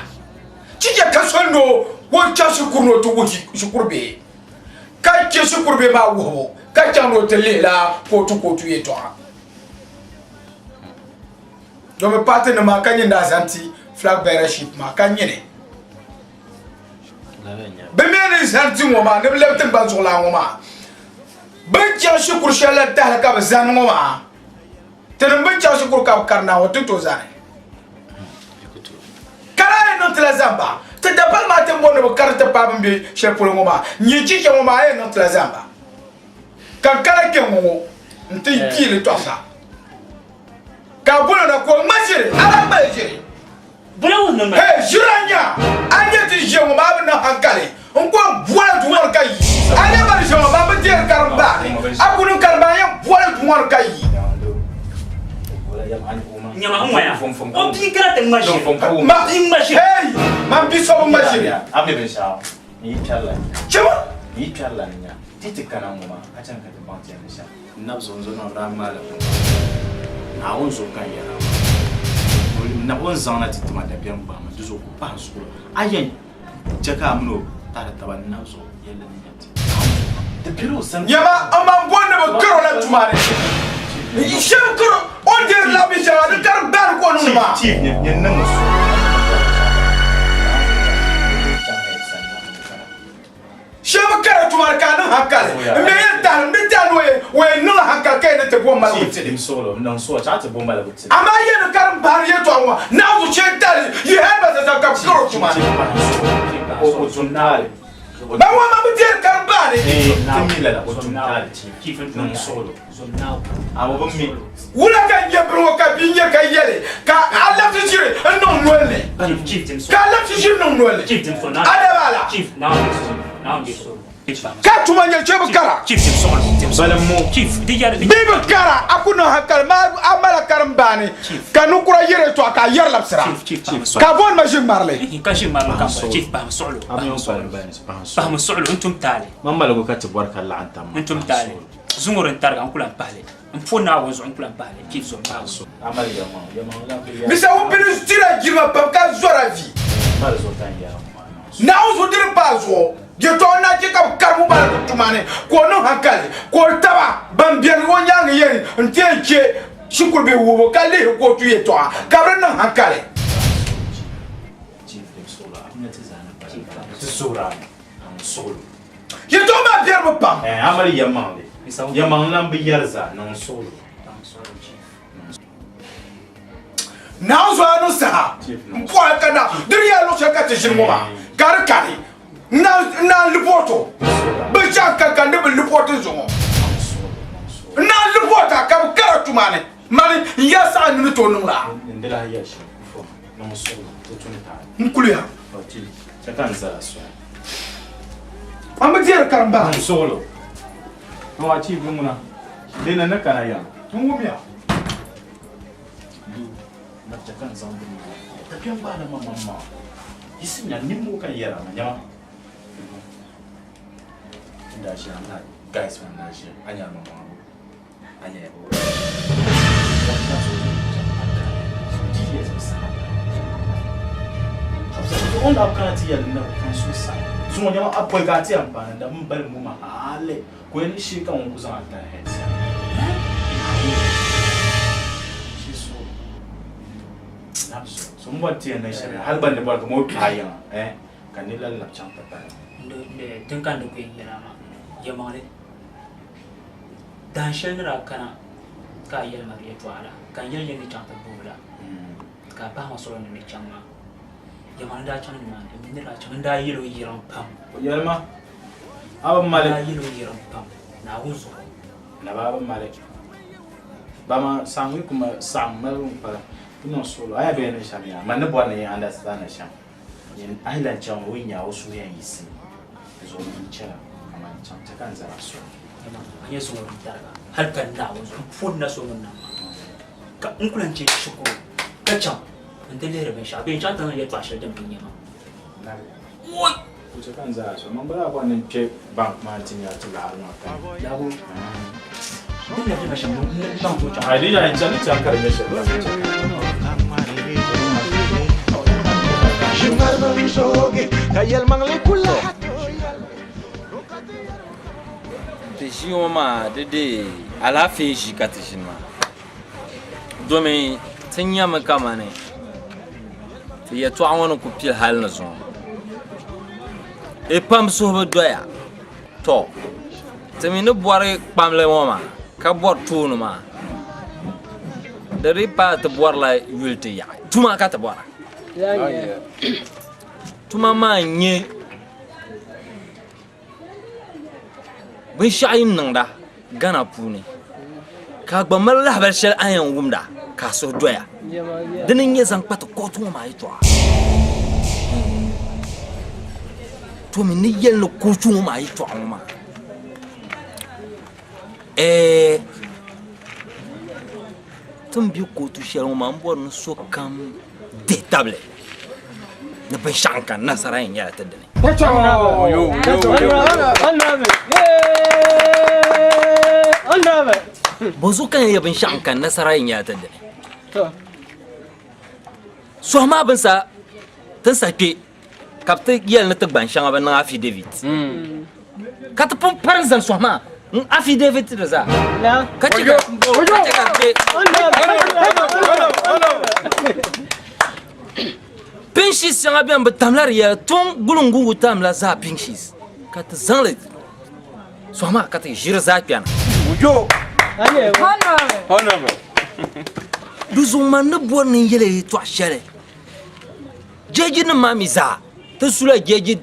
chicha ka soli ni o chaŋ shikuru ni o ti wuhi shikuru bihi ka chɛ shikuru bihi maa wuhibu ka chaŋ ni o ti lihila kootu kootu yɛltɔɣa domi paati nim maa ka nyini daa zaŋ ti flag bearership maa ka nyini Bɛ mi ni zani ti ŋɔ maa ni bɛ lɛbi tiŋgbani zuɣulan ŋɔ maa. Bɛ ni chaŋ shikuru shɛli la tahili ka bɛ zani ŋɔ maa. Tinim bɛ ni chaŋ shikuru ka bɛ kari na ŋɔ ti tooi zani. Ka daa yɛn niŋ ti la zamba. Ti dapali maa ti ni bɔri ni bɛ kari ti paai bɛ ni be shɛli polo ŋɔ maa. Nyin chicha ŋɔ maa a yɛn niŋ ti la zamba. Ka n kana kpe ŋɔ ŋɔ. N ti piili tɔɣisa. Ka bolo na ka o ŋma ʒiri, a lahi mali ʒiri. Hey, ʒira nya, a nyɛ ti ʒiya ŋɔ maa bi niŋ hankali. N ko boli duu ŋɔ ni ka yi. A nyɛ ban ʒiya ŋɔ maa bi deeri karimba ni. A ku niŋ karimba a yɛn boli duu ŋɔ ni ka yi. Nyama n ŋɔya. O bia kana ti ŋma ʒiri. Ma, Bia ŋma ʒiri. hey, man bi so bi ŋma ʒiri. A mi binshɛɣu n yi kpɛrila ni nya. Chema. N yi kpɛrila ni nya. Ti ti kana ŋɔ maa, a chaŋ ka ti baŋ ti yɛn ni shɛm. N nabi zuɣu n zo na daa ŋmaala bini Naawuni zuɣu ka n yɛra maa. Nabi o ni zaŋ na ti ti ma dabiɛm gbahi ma, di zuɣu ku pahi n suɣulo. A yɛn chɛ ka a min o tahiri taba n nabi zuɣu yɛlli ni nya ti Naawuni zuɣu. Di bela o sani. Nyama, a man bɔri ni bɛ kar o la tuma ni. Shɛm kar o ni deeri la binshɛŋa din ka di baani ka o niŋdi maa. Chief, nyɛ niŋ o suɣulo. Shɛba bi kari tuma ni ka a niŋ hankali. N mi yɛn tahili, n ni tahi ni o yɛn niŋ hankali ka yɛn ni ti bo maligu ti li. Amaa yɛn ni karim bahiri yɛltɔɣa ŋɔ, Naawuni chɛ n-tahili yi hali ba zaa ka bɛ kari o tuma ni. Ba ŋɔ maa bi deeri karim bahiri. Wula ka n nyɛ bini ŋɔ ka bia nyɛ ka yɛli ka a labisi ʒiri n niŋ nol ni? Ka a labisi ʒiri niŋ nol ni? A daba la? Ka tuma nyɛ chɛ bi kara? Bee bi kara a ku niŋ hankali maa a mala karimbaani ka ninkura yɛri yɛltɔɣa ka a yɛri labisira ka a booni ma ʒiŋmarili. Zuŋuri n tariga n ku lahi pahi li. N po Naawuni zuɣu n ku lahi pahi li. Chief zom Naawuni. Misa ŋun pini dira jilima pam ka zɔra vi. Naawuni zuɣu dini pa a zuɣu yɛtɔɣa n-na chɛ ka bɛ karim o balibu tuma ni ka o niŋ hankali ka o taba ban beni o nyaaŋa yɛli n-ti yɛn chɛ shikuru bihi wuhibu ka lihiri ka o tu yɛtɔɣa ka bɛ di niŋ hankali. Yɛtɔɣa maa biɛrimi pam. A mali yɛlimaŋli. Yɛlimaŋli lan bi yɛri zaa, niŋ suɣulo. Naawuni zuɣu a niŋ saha m-pɔhi ka na di ni yɛli luɣ shɛli ka ti ʒini ŋɔ maa ka di kani n-naan lipɔɔti o. Bɛ chaŋ ka ka ni bɛ lipɔɔti zuŋɔ. N-naan lipɔɔti a ka bɛ kara tuma ni mani n ya saha ni ni tooi niŋ laa. N kuliya. A mi deeri karimba. N suɣulo. N wa chief ŋuna. Dina ni kana ya. N wumya. Du na chɛ ka n zaŋ bini maa. Dabiɛm gbaai na ma maŋ maa. Yisi nya nimmoo ka n yɛra ma nyama. N daa ʒiya n guys maa n daa ʒiya a nyɛla ma maŋ a nyɛla o ni daa kana ti yɛli ni kan so sa zuŋɔ nyɛma a pɔi ka a ti yɛn paani da bin bali ŋɔ maa hali ka o yɛn ni shee ka ŋun ku zaŋ a tari head sa so n bɔri ti yɛn niŋ shɛli hali gba ni bɔri ka mo kpaai yiŋa ka ni lahi labi chaŋ ti pali din ka n di ku yɛn yɛla maa yɛlimaŋli Dahin shɛli ni daa kana ka a yɛli ma di yɛtɔɣa la, ka n yɛli ya ni chaŋ ti gbubi la, ka a bahi ma soli ni ni chaŋ maa. Yɛma ni daa chaŋ nimaani, n mi ni daa chaŋ, n daa yɛl o yiriŋ pam. O yɛli ma, A bi mali. N daa yɛl o yiriŋ pam, Naawuni zuɣu. Naba a bi mali. Ba ma saɣiŋgu yi ku mali saɣim malibu m-pala, di niŋ suɣilo. A ya bɛ yɛn niŋ shɛm yaa, man ni bɔri ni yi understand shɛm. Nyin a yi lan chaŋ o yi nya a o suhu yɛn yiɣisimi, di zuɣu nyin chɛla, amaa n chaŋ chɛ ka n zali a soli. Dama a nyɛ zuŋɔ din tariga hal ka Naawuni zuɣu m-pun na so ŋun nam ma, ka n ku lan chɛ shikuru ka chaŋ nti lihiri binshɛɣu bee n-chaŋ ti niŋ yɛtɔɣ shɛli din bi nya ma. Oi! O chɛ ka n zali a soli. Man gba daa bɔri ni n kpe bank maa nti nya ti laɣiri maa ka. Dabo, din na bɛ shɛm n baŋ tooi chaŋ. Ai di yaa n chani chaŋ ka di nyɛ shɛli la chɛ ka. Ti ʒii ŋɔ maa di dee alaafee ʒii ka ti ʒini maa domi ti nyami kamani ti yɛltɔɣa ŋɔ ni ku pili hali ni zuŋɔ di pam suhu bi doya tɔ ti mi ni bɔri kpamli ŋɔ maa ka bɔri tooni maa di dii paai ti bɔrila yuli ti yaɣi tuma ka ti bɔra tuma maa n-nyɛ binshɛɣu yi niŋda Ghana puuni. Ka a gba mali lahabali shɛli a ni yɛn wumda ka a suhu doya. Dini n-nyɛ zaŋ kpa ti kootu ŋɔ maa yɛtɔɣa. To mi ni yɛli ni kootu ŋɔ maa yɛtɔɣa ŋɔ maa, ɛɛ ti ni be kootu shɛli ŋɔ maa m bɔri ni sokam dihi tabili ni binshɛɣu n-kani nasara yɛn nyɛla ti dini. Bɔzuɣu ka yɛn yɛ binshɛɣu n-kani nasara yɛn nyɛla ti dini. Sɔhi maa bini sa ti ni sa kpe ka bɛ ti yɛli ni ti gban shɛŋa bi niŋ affidavit. Ka ti pun pari n-zani sɔhi maa n affidavit di zaa. Ka chɛ ka ka kpe. Pink sheets shɛŋa beni bɛ tamla di yɛla tuŋ gulungugu tamla zaa pink sheets ka ti zaŋ li sɔhi maa ka ti ʒiri zaa kpɛna. Di zuɣu man ni bɔri ni n yɛli yɛltɔɣa shɛli jɛji nim maa mi zaa ti sula jɛji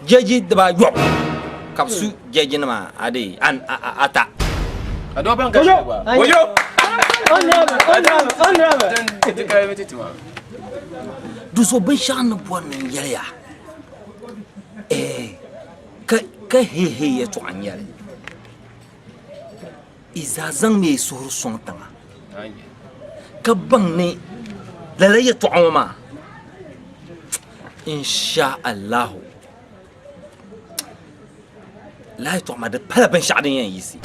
jɛji dibaayɔbu ka bi su jɛji nima ata. Di zuɣu binshɛɣu ni bɔri ni n yɛli ya ka heihei yɛltɔɣa n nyɛli yi zaa zaŋmiya yi suhuri sɔŋ tiŋa ka baŋ ni lala yɛltɔɣa ŋɔ maa insha Allahu lala yɛltɔɣa maa di pala binshɛɣu din yɛn yiɣisi.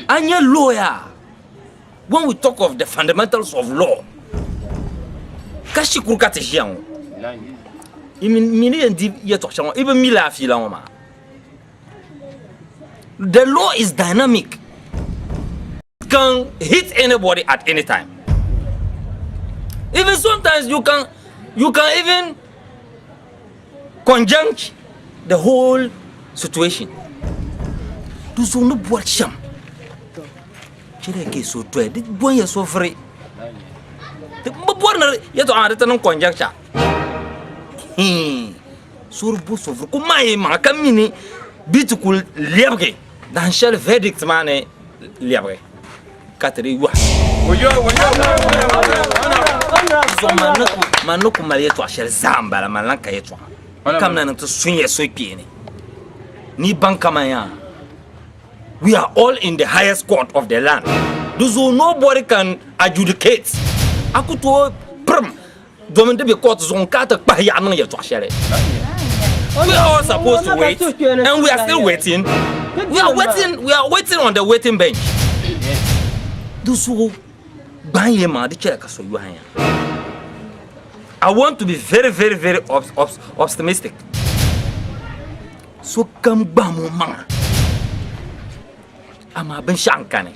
A nya lawyer when we talk of the fundamentals of law ka shikuru ka ti ʒiya ŋɔ yi mi ni yɛn di yɛltɔɣa shɛli ŋɔ yi bi mi lala fiila ŋɔ maa. The law is dynamic. It can hit anybody at any time. Even sometimes you can you can even conjunct the whole situation. Di zuɣu ni bɔri shɛm chɛliya ka yi so doya di bɔnya so vuri bi bɔri ni yɛltɔɣa maa di ti niŋ conjuncture. Suri bo so vuri ku maai yi maŋa ka mi ni bɛ ti kuli lɛbigi dahin shɛli verdict maa ni lɛbigi ka ti di yɔhi. Zuɣu man ni ku mali yɛtɔɣa shɛli zaa m-bala, man lan ka yɛtɔɣa. N kamina ni ti sun ya suhukpeeni ni yi baŋ kaman yaa we are all in the highest court of the land. Di zuɣu nobody can adjudicate. A ku tooi pirim Domin di be court zuɣu n ka ti kpahi yaɣa niŋ yɛltɔɣa shɛli. We are all supposed to wait and we are still waiting. We are waiting, we are waiting on the waiting bench. Di zuɣu gbaai yɛn maŋa di chɛla ka so yɔhi ya. I want to be very very very optimistic. Sokam gbahim o maŋa amaa binshɛɣu n kani.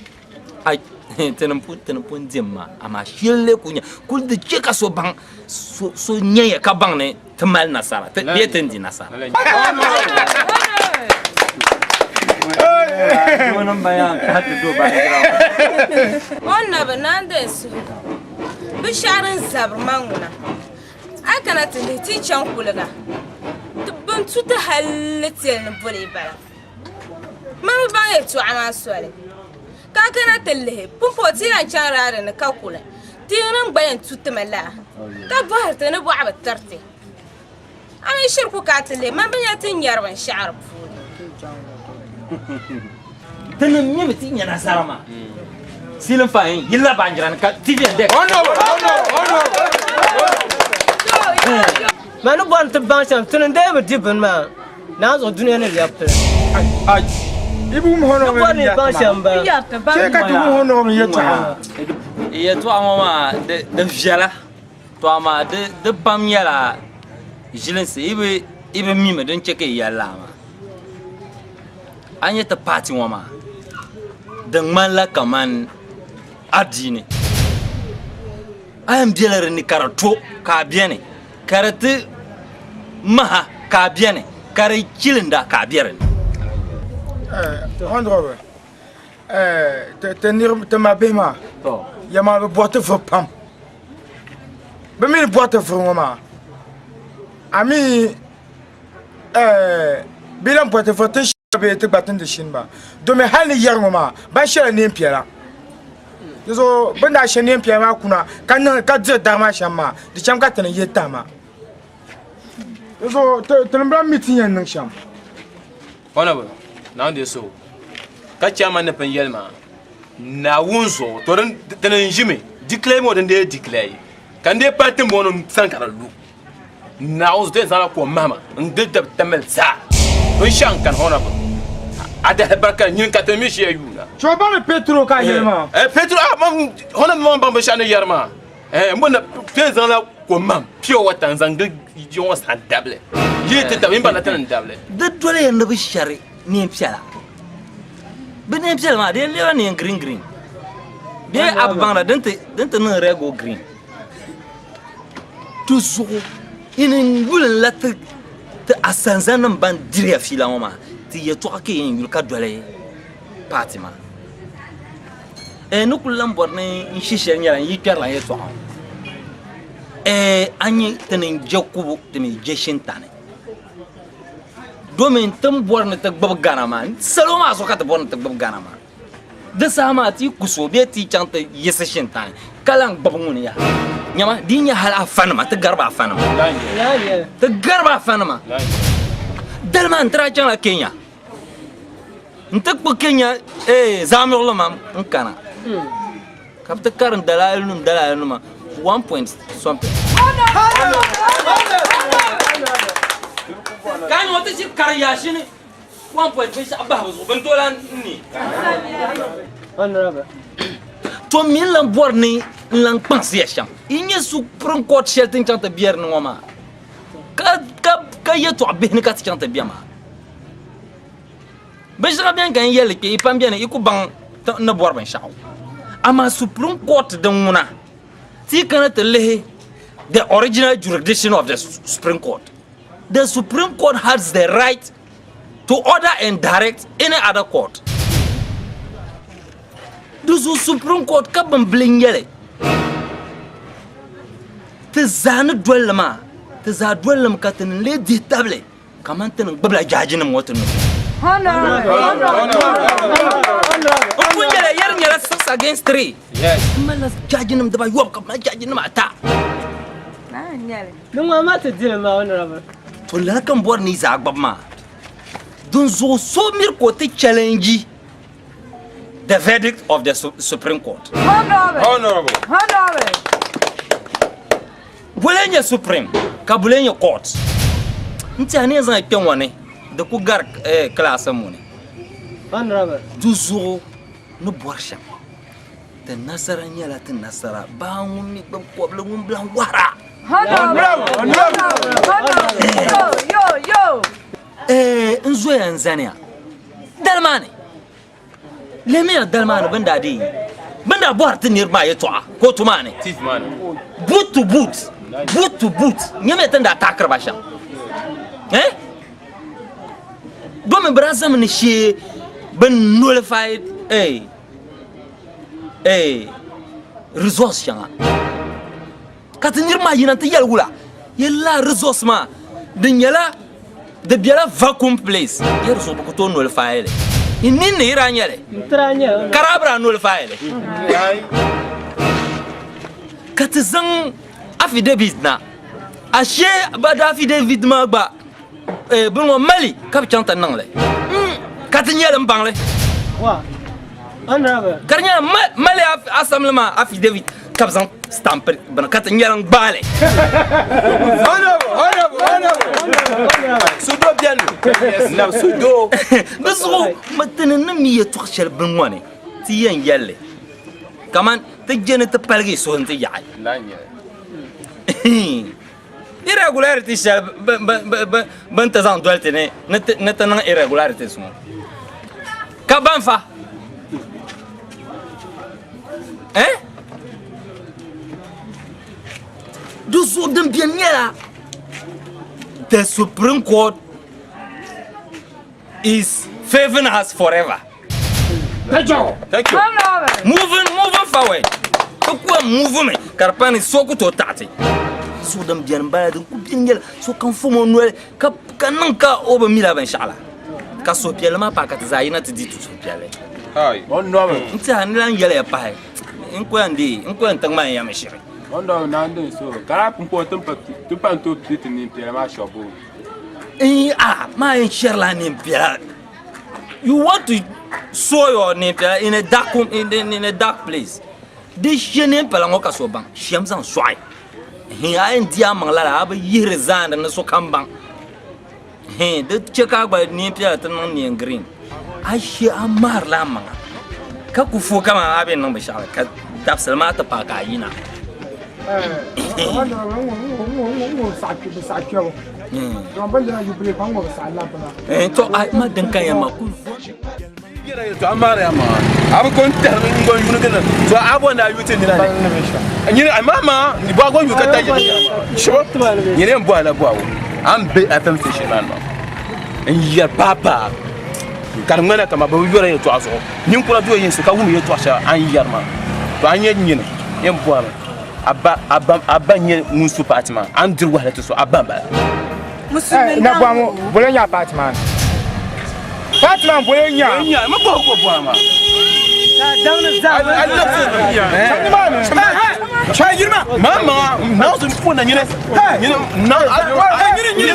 Ai, ti ni pun ti ni pun dim ma, amaa shili lee ku nya kul di chɛ ka so baŋ so so nyaya ka baŋ ni ti mali nasara ti bee ti ni di nasara. O nabi Naanda n-suhu binshɛɣu din zabiri ma ŋuna, a yi kana ti lihi ti yi chaŋ kuliga, ti bini tu ti halli teli ni boli bala. Ma bi baŋ yɛltɔɣa maa soli, ka a kana ti lihi pumpɔŋɔ ti lan chaŋ raadi ni ka kuli tiŋnim gba yɛn tu ti mi laa, ka bɔhiri ti ni bɔɣu bi tiri ti. A mi shiri ku ka a ti lihi man bi nya ti ni nyari binshɛɣu di puuni. Tinim mi ti nya nasara maa. Ceiling fan yilla baanjira ni ka TV and deck. Ma ni bɔri ni ti baŋ shɛm, ti ni dee bi di bini maa, naa zuɣu dunia ni lɛbi pili. Ni bɔri ni yi baŋ shɛm m-bala. Yɛltɔɣa ŋɔ maa di viɛla to amaa di pam nyɛla ʒilinsi yi bi mimi din chɛ ka yi yɛli lala maa. A ni nyɛ ti paati ŋɔ maa di ŋmanila kaman adiini. A yɛn bela di ni ka di to ka a beni ka di ti maha ka a beni ka di chilinda ka a be di ni. Honorable, ti niriba ti ma bihi maa ya maa bi bɔri ti vuri pam bɛ mi ni bɔri ti vuri ŋɔ maa a mi bɛ lan bɔri ti vuri ti. Bee ti gba timdi shini maa domi hal ni yɛri ŋɔ maa ban shɛla neen piɛla. Di zuɣu bɛ ni daa she neen piɛla maa kuna ka niŋ ka diri dari maa shɛm maa di cham ka ti ni yihi tahi maa. Di zuɣu ti ni bi mi ti yɛn niŋ shɛm. Honorable, Naawuni deei so ka chairman ni pun yɛli maa Naawuni zuɣu to dini n ʒimi declare ŋɔ din dee declare ka n dee pahi tiŋbɔŋɔ ni sani ka di lu. Naawuni zuɣu ti yɛn zaŋla kom mahima n-gili dab tamali zaa. Binshɛɣu n-kani Honorable. A dahi barika nyini ka ti mi ʒiya yuuna. So ba ni Petro ka a yɛli maa? Eh, Petro, ah, man, Honorable man baŋ binshɛɣu ni yɛri maa. Eh, m bo na ti yɛn zaŋla kom mahim, pure water, n-zaŋ gili yiŋ ŋɔ zaa n-dabili. Yi ti dabi, yi baŋ na ti ni n-dabili. Di doliya ni bɛ shɛri neen piɛla. Bɛ neen piɛla maa, di yɛn leela neen green green. Bee a bi baŋda din ti niŋ red go green. Di zuɣu yi ni yuli n-la ti asanzanim ban diriya fiila ŋɔ maa, ti yɛtɔɣa ka yi yɛn yuli ka doli paati maa. N ni kul lan bɔri ni n shi shɛli nyɛla n yi kpɛrila n yɛtɔɣa ŋɔ. A nya ti ni je kubu, ti mi je shintani. Domin ti ni bɔri ni ti gbibi Ghana maa, salo maa zuɣu ka ti bɔri ni ti gbibi Ghana maa. Di saha maa ti yi ku so bee ti yi chaŋ ti yiɣisi shintani ka lan gbibi ŋuni yaha. Nyama, di yi nya hal afanima, ti gariba afanima. Ti gariba afanima. Dali maa n ti daa chaŋla Kenya. N ti kpuɣi Kenya zaɣimiɣili maa n kana ka bɛ ti karim dalailinima dalailinima one point something. Ka a nya o ti ʒiri karim yaashini. One point binshɛɣu bahi bi zuɣu bini tooi lan ni. To mi n lan bɔri ni n lan kpaŋsi ya shɛm yi nyɛ Supreme Court shɛli ti ni chaŋ ti bɛ di ni ŋɔ maa ka yɛtɔɣ bihi ni ka ti chaŋ ti bɛ maa. Binshɛŋa beni ka n yɛli kpe yi pam beni yi ku baŋ ni bɔri binshɛɣu. Amaa Supreme Court din ŋuna ti yi kana ti lihi the original jurisdiction of the Supreme Court. The Supreme Court has the right to order and direct any other court. Di zuɣu Supreme Court ka bin bili n-nyɛli ti zaa ni doli li maa ti zaa doli li mi ka ti ni lee dihi tabili kamani ti ni gbubila jaajinim ŋɔ ti nuhi. N pun yɛliya yɛri nyɛla 6 against 3. N malila jaajinim dibaayɔbu ka mali jaajinim ata. Di ŋɔ maa ti dili maa honorable. To lala ka n bɔri ni yi zaa gbubi maa. Dinzuɣu so miri ka o ti challenge the verdict of the Supreme Court. Honorable. Honorable. Bole n-nyɛ Supreme ka bole n-nyɛ court. N tiɛha ni yɛn zaŋ kpɛ ŋɔ ni di ku gari class ŋɔ ni. Honorable. Dinzuɣu ni bɔri shɛm. Ti nasara nyɛla ti nasara. Baa ŋun mi gbubi kɔbili ŋun bi lan wara. N zoya n zaniya dali maa ni. Lihimiya dali maa ni bɛ ni daa deei bɛ ni daa bɔhiri ti niriba maa yɛtɔɣa kootu maa ni. Boot to boot, boot to boot, nyamiya ti ni daa taakiri ba shɛm. Domi bɛ daa zaŋmi ni shee bɛ nullify resource shɛŋa ka ti niriba maa yina nti yɛli wula yɛlila resource maa di nyɛla di bela vacuum place yɛ di zuɣu bɛ ku tooi nullify li n nini ni yi daa nyɛli ka daa bi daa nullify li ka ti zaŋ affidavit na ashee ba di affidavit maa gba bini ŋɔ mali ka bi chaŋ ti niŋli ka ti nyɛli n baŋli ka di nyɛla mali asamli maa affidavit ka bi zaŋ stamp bini ka ti nyɛli n gbaali Sudo bɛni nam sudo di zuɣu ti ni niŋ mi yɛltɔɣa shɛli bini ŋɔ ni ti yɛn yɛlli kaman ti je ni ti paligi suhu n ti yaɣi Irregularity shɛli bɛ ni ti zaŋ doli ti ni ni ti niŋ irregularities ŋɔ ka ban fa eh? Di zuɣu din beni nyɛla the Supreme Court is favoring us forever. Thank you. Thank you. Moving, moving forward. Ti ku yɛn move mi ka di pa ni so ku tooi taɣi ti. So din beni m-bala din ku beni nyɛla sokam fom o noli ka niŋ ka o bi mila binshɛɣu la. Ka suhupiɛlli maa paai ka ti zaa yina ti di ti suhupiɛlli. N tiɛha n ni lan yɛli ya pahi, n ku yɛn deei, n ku yɛn tiŋ ma n yɛmi shiri. N a maa yɛn shɛrila neen piɛla. You want to sew your neen piɛla in a dark, in a dark place. Di she neen piɛla ŋɔ ka so baŋ, shem zaŋ sɔɣi. Hin a yɛn di a maŋ lala, a bi yihiri zaandi ni sokam baŋ. Hin di che ka a gba neen piɛla ti niŋ neen green. A she a maarila a maŋa ka ku fo kaman a bɛ niŋ binshɛɣu ka dabisili maa ti paai ka a yina. To a ma din ka yɛn ma ku To a maari a maŋa a bi ko n tɛhiri n gba yuni gina to a bo ni a yuti nina ni nyini a maa maa ni bɔ a gba yu ka ta shibo nyini n bɔhi la bɔhigu a ni be FM station maa ni maa n yɛri paapaa ka di ŋmanila kaman bɛ bi yɔri yɛltɔɣa zuɣu ninkura do yinsi ka wum yɛltɔɣa shɛli a ni yɛri maa to a nyɛ nyini yɛn bɔhimi a ba a ba a ba nyɛ ŋun su paati maa a ni diri wahala ti so a ba m-bala. Na bɔhimu bolo nya paati maa ni paati maa bolo nya nya ma bɔhi ko bɔhi ma ma ma na so fo na nyine nyine na nyine nyine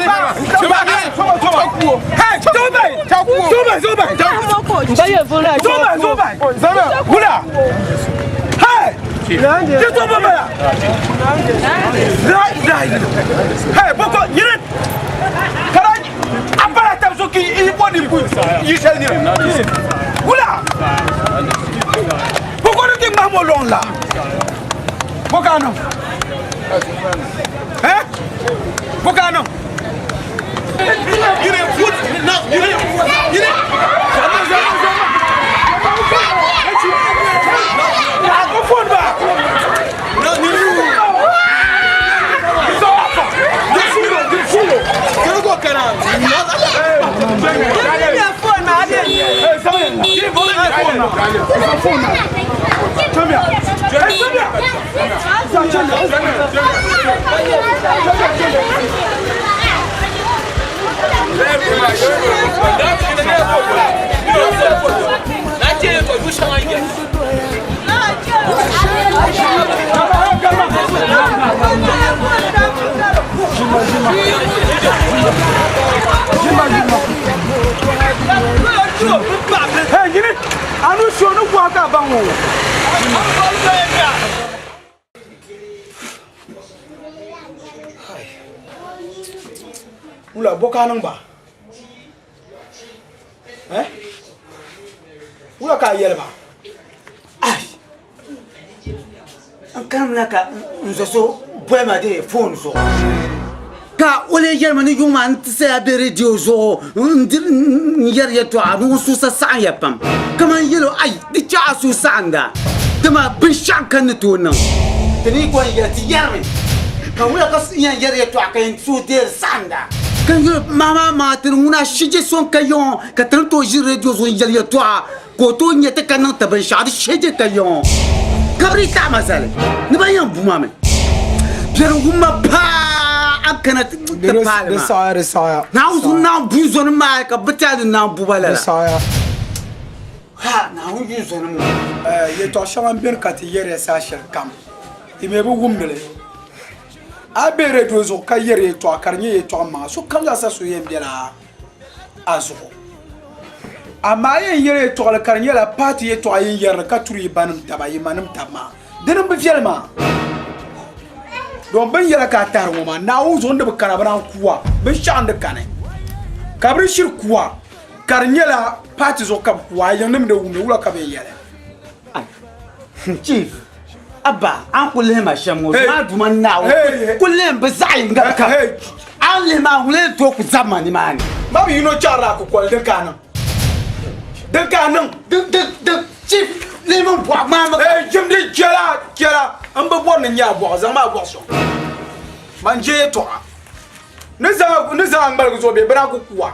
Wula bɔ ka a niŋ ba eh? Wula ka a yɛli ba Ai n kanimina ka n zo so boli ma dee foon zuɣu ka o lee yɛli ma ni yuŋ maa n ti saya be redio zuɣu n diri n yɛri yɛltɔɣa ni o suhu sa saɣim ya pam ka man yɛl o ai di chɛ a suhu saɣinda dama binshɛɣu ka n ni tooi niŋ ti ni ko n yɛli ti yɛrimi ka wula ka n yɛn yɛri yɛltɔɣa ka yɛn suhu deeri saɣinda ka n yɛl o maa maa maa ti ni ŋuna shije so n ka yiŋɔ ka ti ni tooi ʒi redio zuɣu n yɛli yɛltɔɣa ka o tooi nya ti ka niŋ ti binshɛɣu di shee je ka yiŋɔ ka bɛ dii taɣi ma zali ni ban yɛn bu ma mi biɛri wum ma paa a kana ti paali ma Naawuni zuɣu naan bu zonim maa ka bɛ ti a ni naan bu ba lala ha Naawuni yu zonim ŋɔ. Yɛtɔɣ shɛŋa m-beni ka ti yɛri ya saha shɛli kam, ti mi bi wumdi li. A be redio zuɣu ka yɛri yɛtɔɣa ka di nyɛ yɛtɔɣ maŋa, sokam zaa sa so yɛn bela a zuɣu. Amaa a yɛn yɛli yɛtɔɣili ka di nyɛla paati yɛtɔɣa yin yɛri li ka turi yi banim taba, yi manim taba maa, dini m-bi viɛli maa. Don bin yɛla ka a tahiri ŋɔ maa, Naawuni zuɣu n di bi kana bɛ naan kuwa, binshɛɣu n di kani. Ka bɛ di shiri kuwa ka di nyɛla paati zuɣu ka bɛ kuwa, a yiŋnim di wumdi, wula ka bɛ yɛn yɛli? Chief, Abba, a ni kuli lihi ma shɛm ŋɔ, maa Duuma Naawuni kuli lihi m bi zaɣ yiŋga kam. A ni lihi ma, ŋuni n tooi ku zabi ma nimaani? Ma bi yino chaɣirila a kukoli, din ka a niŋ? Din ka a niŋ? Din, din, din, Chief, lihi ma m bɔɣu ŋmaai mi. Hey, jimdi, chɛla, chɛla, m bi bɔri ni n nya a bɔɣu, zaŋmi a bɔɣu sɔŋ. Man je yɛtɔɣa. Ni zaŋ ni zaŋ a ŋmaligi zuɣu bee bɛ daa ku ku a.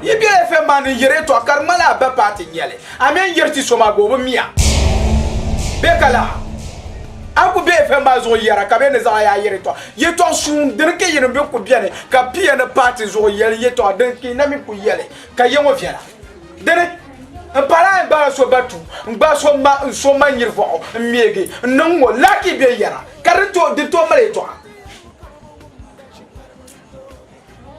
Yi be FM maa ni n-yɛri yɛtɔɣa ka di ŋmanila a ba paati n-nyɛ li. A mi n-yɛri ti so maa gba o bi mi a. Bee ka laa? A ku be FM maa zuɣu yɛra ka bɛ ni zaŋ a yaa yɛri yɛtɔɣa. Yɛtɔɣ suŋ dini ka yinim bɛ ku beni ka piya ni paati zuɣu yɛli yɛtɔɣa dini ka yi na mi ku yɛli ka ya ŋɔ viɛla. Dini m pala a yɛn gbaala so batu n gbaai so ma n so ma nyiri vɔɣu n meegi n niŋ ŋɔ laa ka yi be yɛra ka di tooi di tooi mali yɛtɔɣa.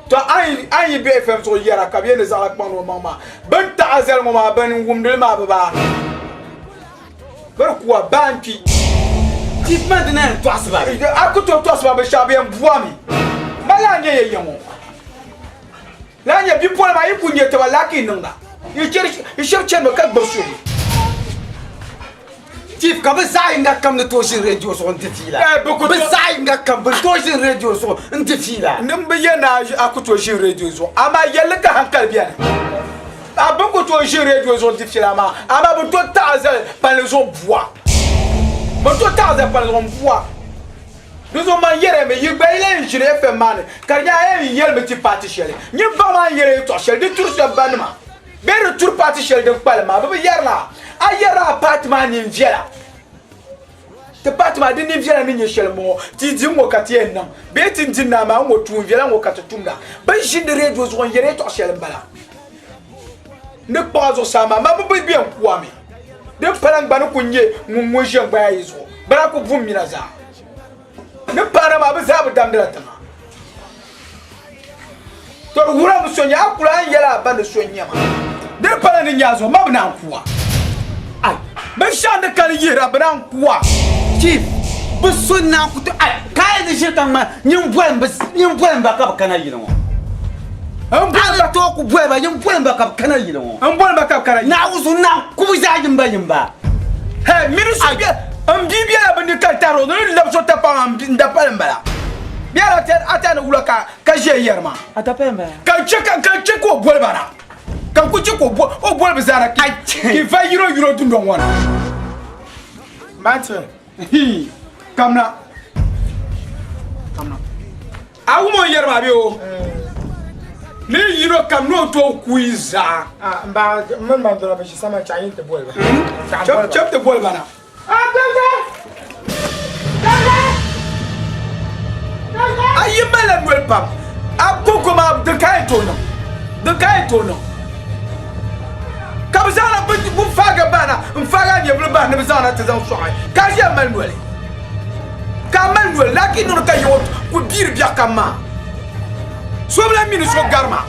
To a yi be FM zuɣu yɛra ka bɛ ni zaɣila kpaŋdi o maŋ maa, bɛ ni taɣi a zali ŋɔ maa bɛn wumdi li maa bi baa. Bɛ di kuwa baa n-kpi. Chief man di na yɛn tɔɣisi ba bɛ? A ku tooi tɔɣisi ba binshɛɣu bɛ yɛn bɔmi. Ma laa nyɛ ya ya ŋɔ. Laa nyɛ bipola maa yi ku nyɛ tiba laa ka yi niŋda. Yi shiri chanimi ka gbubi suhu. Chief ka bɛ zaɣ yinga kam ni tooi ʒini radio zuɣu n-di fiila. Bɛ zaɣ yinga kam bɛ ni tooi ʒini radio zuɣu n-di fiila. Ni m bi yɛn ni a ku tooi ʒini radio zuɣu amaa yɛlli ka hankali beni. A bɛ ku tooi ʒini radio zuɣu n-di fiila maa amaa bɛ tooi taɣi zali palli zuɣu bua. Bɛ tooi taɣi zali palli zuɣu m-bua. Di zuɣu man yɛri ya mi yi gba yi lahi ʒini FM maa ni ka di nyɛ a yɛn yɛlimi ti paati shɛli. Nyini baŋ maa ni yɛli yɛltɔɣ shɛli di turi shɛba banima. Bee di turi paati shɛli din kpalim maa, bɛ bi yɛrila a. A yɛrila a paati maa nini viɛla. Ti paati maa di nini viɛla ni nyɛ shɛli m-bɔŋɔ, ti di ŋ-ŋɔ ka ti yɛn niŋ, bee ti ni di naai maa ŋ-ŋɔ tuun viɛla ŋ-ŋɔ ka ti tumda. Bɛ ni ʒindi redio zuɣu n-yɛri yɛtɔɣ shɛli m-bala. N ni kpuɣi a zuɣusaa maa, man mi bi be n-ku a mi. Din pala n gba ni ku nyɛ ŋun ŋun ʒe n-gbaya yi zuɣu, bɛ daa ku bu m mina zaa. Ni paana maa bɛ zaa bi damdila tiŋa. To di wuhirimi ni so nya a kuli a ni yɛli a ba ni so n-nyɛ ma. Di ni pala ni nya a zuɣu ma bi naan ku a. Ai, binshɛɣu ni kani yihira bi naan ku a. Chief, bɛ so naan ku ti ai, ka a yi ni ʒiri ka ŋmani nyin boli ba, nyin boli ba ka bɛ kana yili ŋɔ. N boli A ni tooi ku boli ba, nyin boli ba ka bɛ kana yili ŋɔ. N boli ba ka bɛ kana yili. Naawuni zuɣu naan ku bɛ zaa yimba yimba. Hey, mini so bɛ n bia bɛla bɛ ni ka tari o ni labi so tapaŋa n dapali n bala. Bɛla a tɛha ni wula ka ka ʒiya yɛri maa. A dapali n bala. Ka che ka ka che ka o boli ba na. Ka ku che ka o boli o boli bɛ zaa na ki va yino yino dundɔŋ ŋɔ na. Maati hi kamna kamna. A wum o ni yɛri maa bee o ni yino kam ni o tooi kui zaa. N ba m mini ban dɔla bi ʒi sama chaɣ yi ti boli ba. Chɛm ti boli ba na. A yi malila noli pam, a kɔŋko maa di ka yɛn tooi niŋ, di ka yɛn tooi niŋ. Ka bɛ zaŋna bɛ faagi bahi na n-faagi a nyɛvili bahi ni bɛ zaŋna ti zaŋ sɔɣi ka a ʒiya mali noli. Ka a mali noli laaki niŋdi ka yiŋɔ ku biiri biɛɣu kam maa. So bi lahi mi ni so gari ma.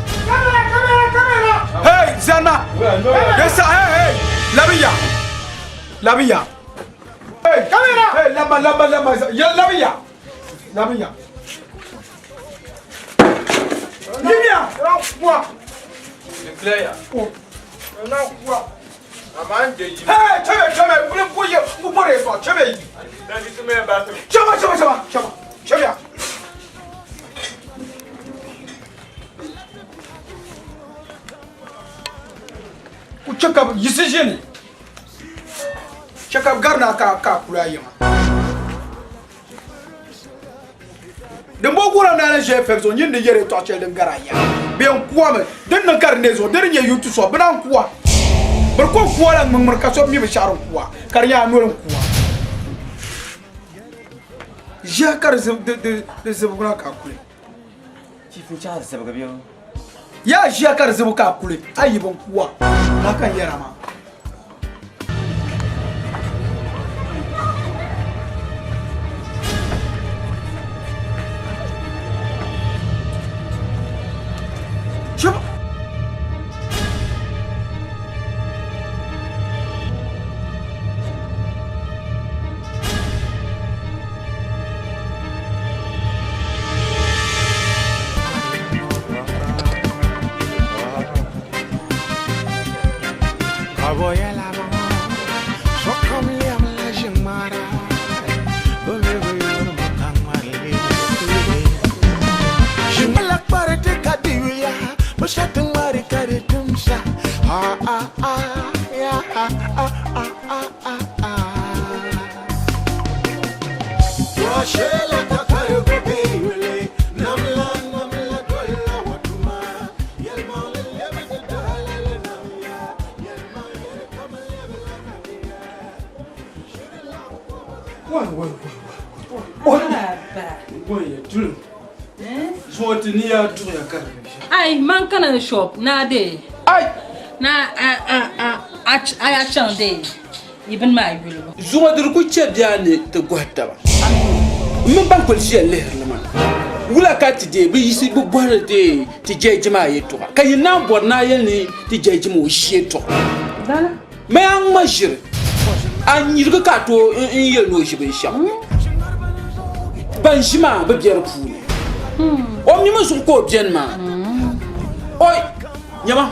Hey, zanima. Di sa, hey, hey, labi ya. Labi ya. Hey, hey, lama, lama, lama, ya, labi ya. Labi ya. Yimiya. Hey, chebe, chebe, buli buyi, bubore so, chebe yi. Chebe, chebe, chebe, chebe, chebe ya. Ku chɛ ka yisi ʒini. Chɛ ka garina ka ka kula yiŋa. Din bo gura naa ni ʒe fɛb zuɣu nyin di yɛri yɛtɔɣ shɛli din gari a yaa bee n-kuami din niŋ ka di ne zuɣu di di nyɛ yuun tuso bɛ naan kuwa bɛ di ko kuwa la ŋmiŋmiri ka so mi binshɛɣu din kuwa ka di nyɛ a noli n-kuwa ʒiɛhi ka di zibigu na ka a kuli Chief n-chaɣ di zibigi bɛ o. Yaa ʒiya ka di zibu ka a kuli a yi bin kuwa na ka n yɛra maa. Gonya tulim. Zuŋɔ ti ni yaa duɣiya ka di bi viɛla. Ai, man kana ni shop na de. Ai! Na a a a a a ya chaŋ de yi bini maa yulibu. Zuŋɔ di di ku chɛ bɛ a ni ti gɔhi taba. M mini ban kuli ʒiya lihiri li maa, wula ka ti deei bɛ yiɣisi bɛ bɔhiri ti ti jɛji maa yɛtɔɣa ka yi naan bɔri ni a yɛli ni ti jɛji maa o ʒi yɛtɔɣa? Lala. Mali a ŋma ʒiri, a nyirigi ka a tooi n yɛli ni o ʒi binshɛɣu. Ban ʒi maa bi be di puuni. O mi mi zuɣu ka o beni maa. Oi! Nyama,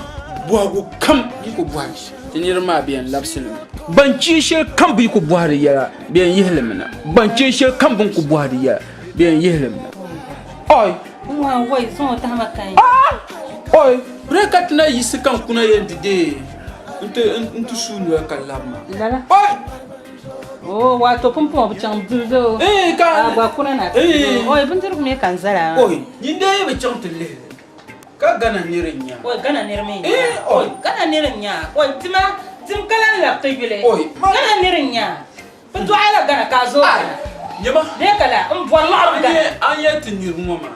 bɔhigu kam yi ku bɔhi ti niriba maa bɛ yɛn labisi li mi. Ban chɛ shɛli kam bɛ yi ku bɔhi di yɛla, bɛ yɛn yihi li mi na. Ban chɛ shɛli kam bɛ ni ku bɔhi di yɛla, bɛ yɛn yihi li mi na. Oi! Oi! Bere ka ti na yiɣisi ka n kuna yɛn di deei n-ti suui noli ka labi ma. Lala. Oi! Oh, wato pumpɔŋɔ bi chaŋ birido. Ee, ka. A gba kuna na ti Ee. Oi, bindirigu mi ka n zala. Oi, nyin dee yi bi chaŋ ti lihi li ka Ghana niri n-nya. Oi, Ghana niri mi n-nya. Ee, oi. Oi, Ghana niri n-nya. Oi, dima, dim ka lan labi ti yuli. Oi, ma. Ghana niri n-nya. Bɛ dɔɣi la Ghana ka a zooi Ghana. Nyama. Bee ka la, n bɔri liɣiri Ghana. A nya ti niriba ŋɔ maa,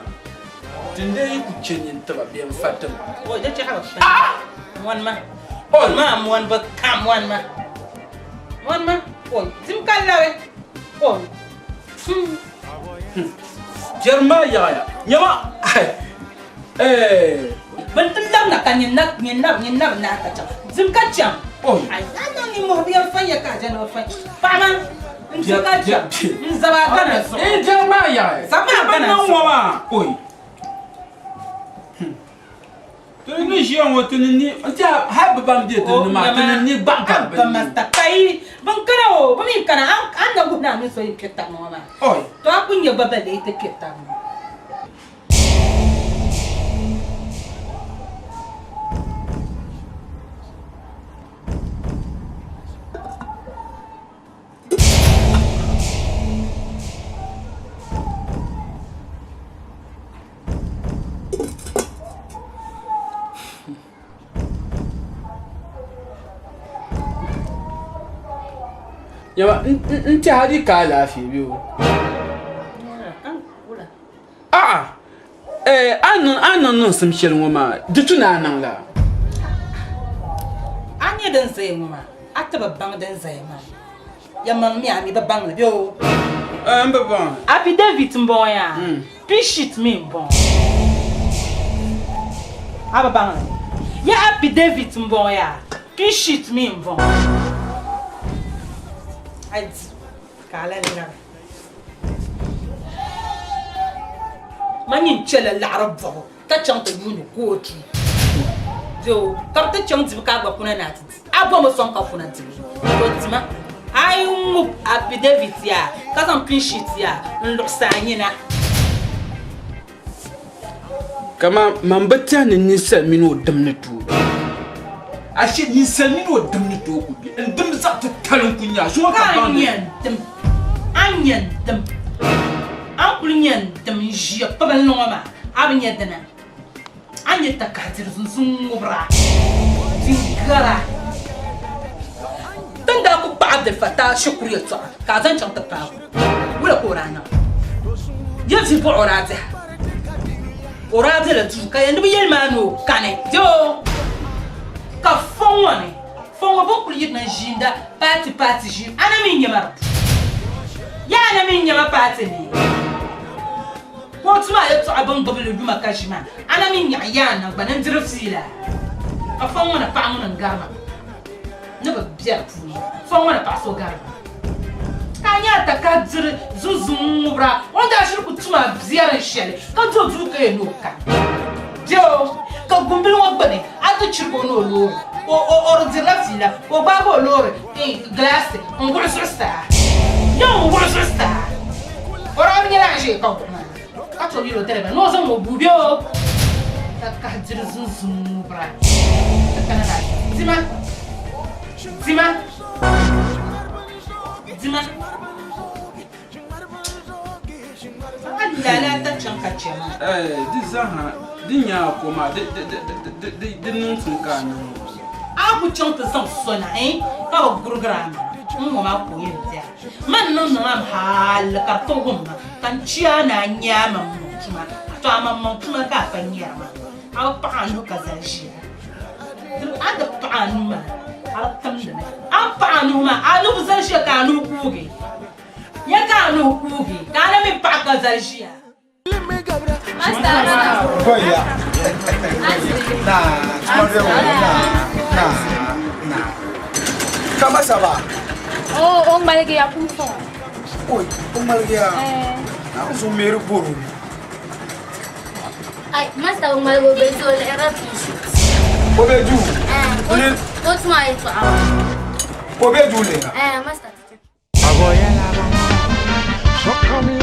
ti n-dee yi ku chɛ nyin tiba bee n-fa ti ma. Oi, di chɛ ka bɛ fa. Mɔni ma. Oi. Maa mɔni bɛ kam mɔni ma. Mɔni ma. Oi, dim ka labi. Oi. Jɛrim maa yaɣiya. Nyama. Ee. Bɛ ni ti labina ka nyin na, nyin na, nyin na bi naai ka chaŋ. Dim ka chaŋ. Oi. Ai, a niŋ nimmohi bɛ yɛn fan ya ka a jɛndi bi fan. Paɣa maa, n dim ka chaŋ. N zaba a Ghana zuɣu. Ee, jɛrim maa yaɣiya. Zaba a Ghana Bɛ niŋ zuɣu. ŋɔ maa. Oi. Ti ni ʒiya ŋɔ ti ni ni n tiɛha hali bɛ ban be din ni maa ti ni ni gbaɣi gari bɛ Abba Masta kai bin kana o bɛ mi kana an na wuhi ni a mini so yi kpe tabi ŋɔ maa. Oi. To a ku nya gba ba lee ti kpe tabi ŋɔ. Yaba n tiɛha di ka alaafee bɛ o a'a a ni niŋ niŋsim shɛli ŋɔ maa di tu ni a niŋ la A nya din zaya ŋɔ maa a ti bi baŋ din zaya maa Yɛlimaŋli mi a mi bi baŋ li bee o? N bi baŋ. Affidavit m-bɔŋɔ yaa, pink sheet mi m-bɔŋɔ. A bi baŋ li? Ya affidavit m-bɔŋɔ yaa, pink sheet mi m-bɔŋɔ. A yi di ka a lahi labi. Ma nyin chɛla laɣiri bɔbu. ka chaŋ ti yuuni kootu doo ka bɛ ti chaŋ dibu ka a gba kuna ni a ti di a bomi sɔŋ ka kuna dibu to dima a yi ŋub affidavit yaa ka zaŋ pin sheet yaa n luɣisi a nyina. Kaman man bi tɛhi ni ninsal mini o dim ni tooi be. Ashe ninsal mini o dim ni tooi ku be. N dim zaɣ titali n-ku nya a zuŋɔ ka Ka a baŋ ni. nya n dim, a nya n dim, a ni kuli nya n dim n-ʒiya kpibinli ŋɔ maa. A bi nya dina, a ni nya takahidiri zunzun ŋubira din gara. Ti ni daa ku kpaɣi Abdel Fattah shikuru yɛltɔɣa ka a zaŋ chaŋ ti paagi o, wula ka o daa niŋ? Ya vi buɣi o daa diha? O daa bela duu ka yɛli ni bɛ yɛli maa ni o kani doo ka fɔŋ ŋɔ ni, fɔŋ ŋɔ bɛ ni kuli yirina n-ʒiinda paati paati ʒiin a na mi n-nya ma di puuni. Yaa a na mi n-nya ma paati ni? Kootu maa yɛltɔɣa bɛ ni gbubi li yuma ka ʒi maa, a na mi nyaɣi yaa naŋgbani n-diri fiila. Ka fɔŋ ŋɔ ni paɣa ŋuni n-gari ma ni bi be di puuni, fɔŋ ŋɔ ni paɣa so gari ma. Ka a nya a ka diri zunzum ŋ-ŋubira, o ni daa shiri ku tum a biɛrim shɛli ka do duu ka yɛn ni o kani. Bɛ o ka gumbili ŋɔ gbuni, a ti chirigi o ni o loori, o di dirila fiila ka o gbaagi o loori gilaasi n-wuɣi zuɣusaa. Ya n-wuɣi zuɣusaa. O daa bi nyɛla a ʒee ka wuɣi maa, ka ti o yɛl o diriba ni o zaŋm o guui bɛ o ka kahi diri zunzum ŋubira ka kana na dima, dima, dima. A lala ta chaŋ ka chɛ ma. Di zaaha di nya a ko maa di niŋsim ka a niŋ ŋɔ. A ku chaŋ ti zaŋ so na ka bi gurigira a maŋa, n ŋɔ maa ka o yɛn ti a. Man niŋ niŋ am hali ka di ti wum ma. Ka n chɛ a ni a nya a maŋmaŋ tuma, to a maŋmaŋ tuma ka a pa nyari maa. A bi paɣ a nuhi ka zali ʒiya. A di paɣ a nuu maa, a bi timdi mi. A ni paɣ a nuhi maa, a nuhi bi zali ʒiya ka a nuhi kuugi. Ya ka a nuhi kuugi, ka a na mi paɣi ka zali ʒiya. Boya. Na, na, na, na. Kama saba. O, o ŋmaligiya pumpɔŋɔ. Oi, o ŋmaligiya. Eh. Na zo meri boro. Ai, master o ŋmaligi o be duu, o lihirila pishi. O be duu? Eh, o tuma yɛltɔɣa maa. O be duu lihira? Eh, master. Sokam.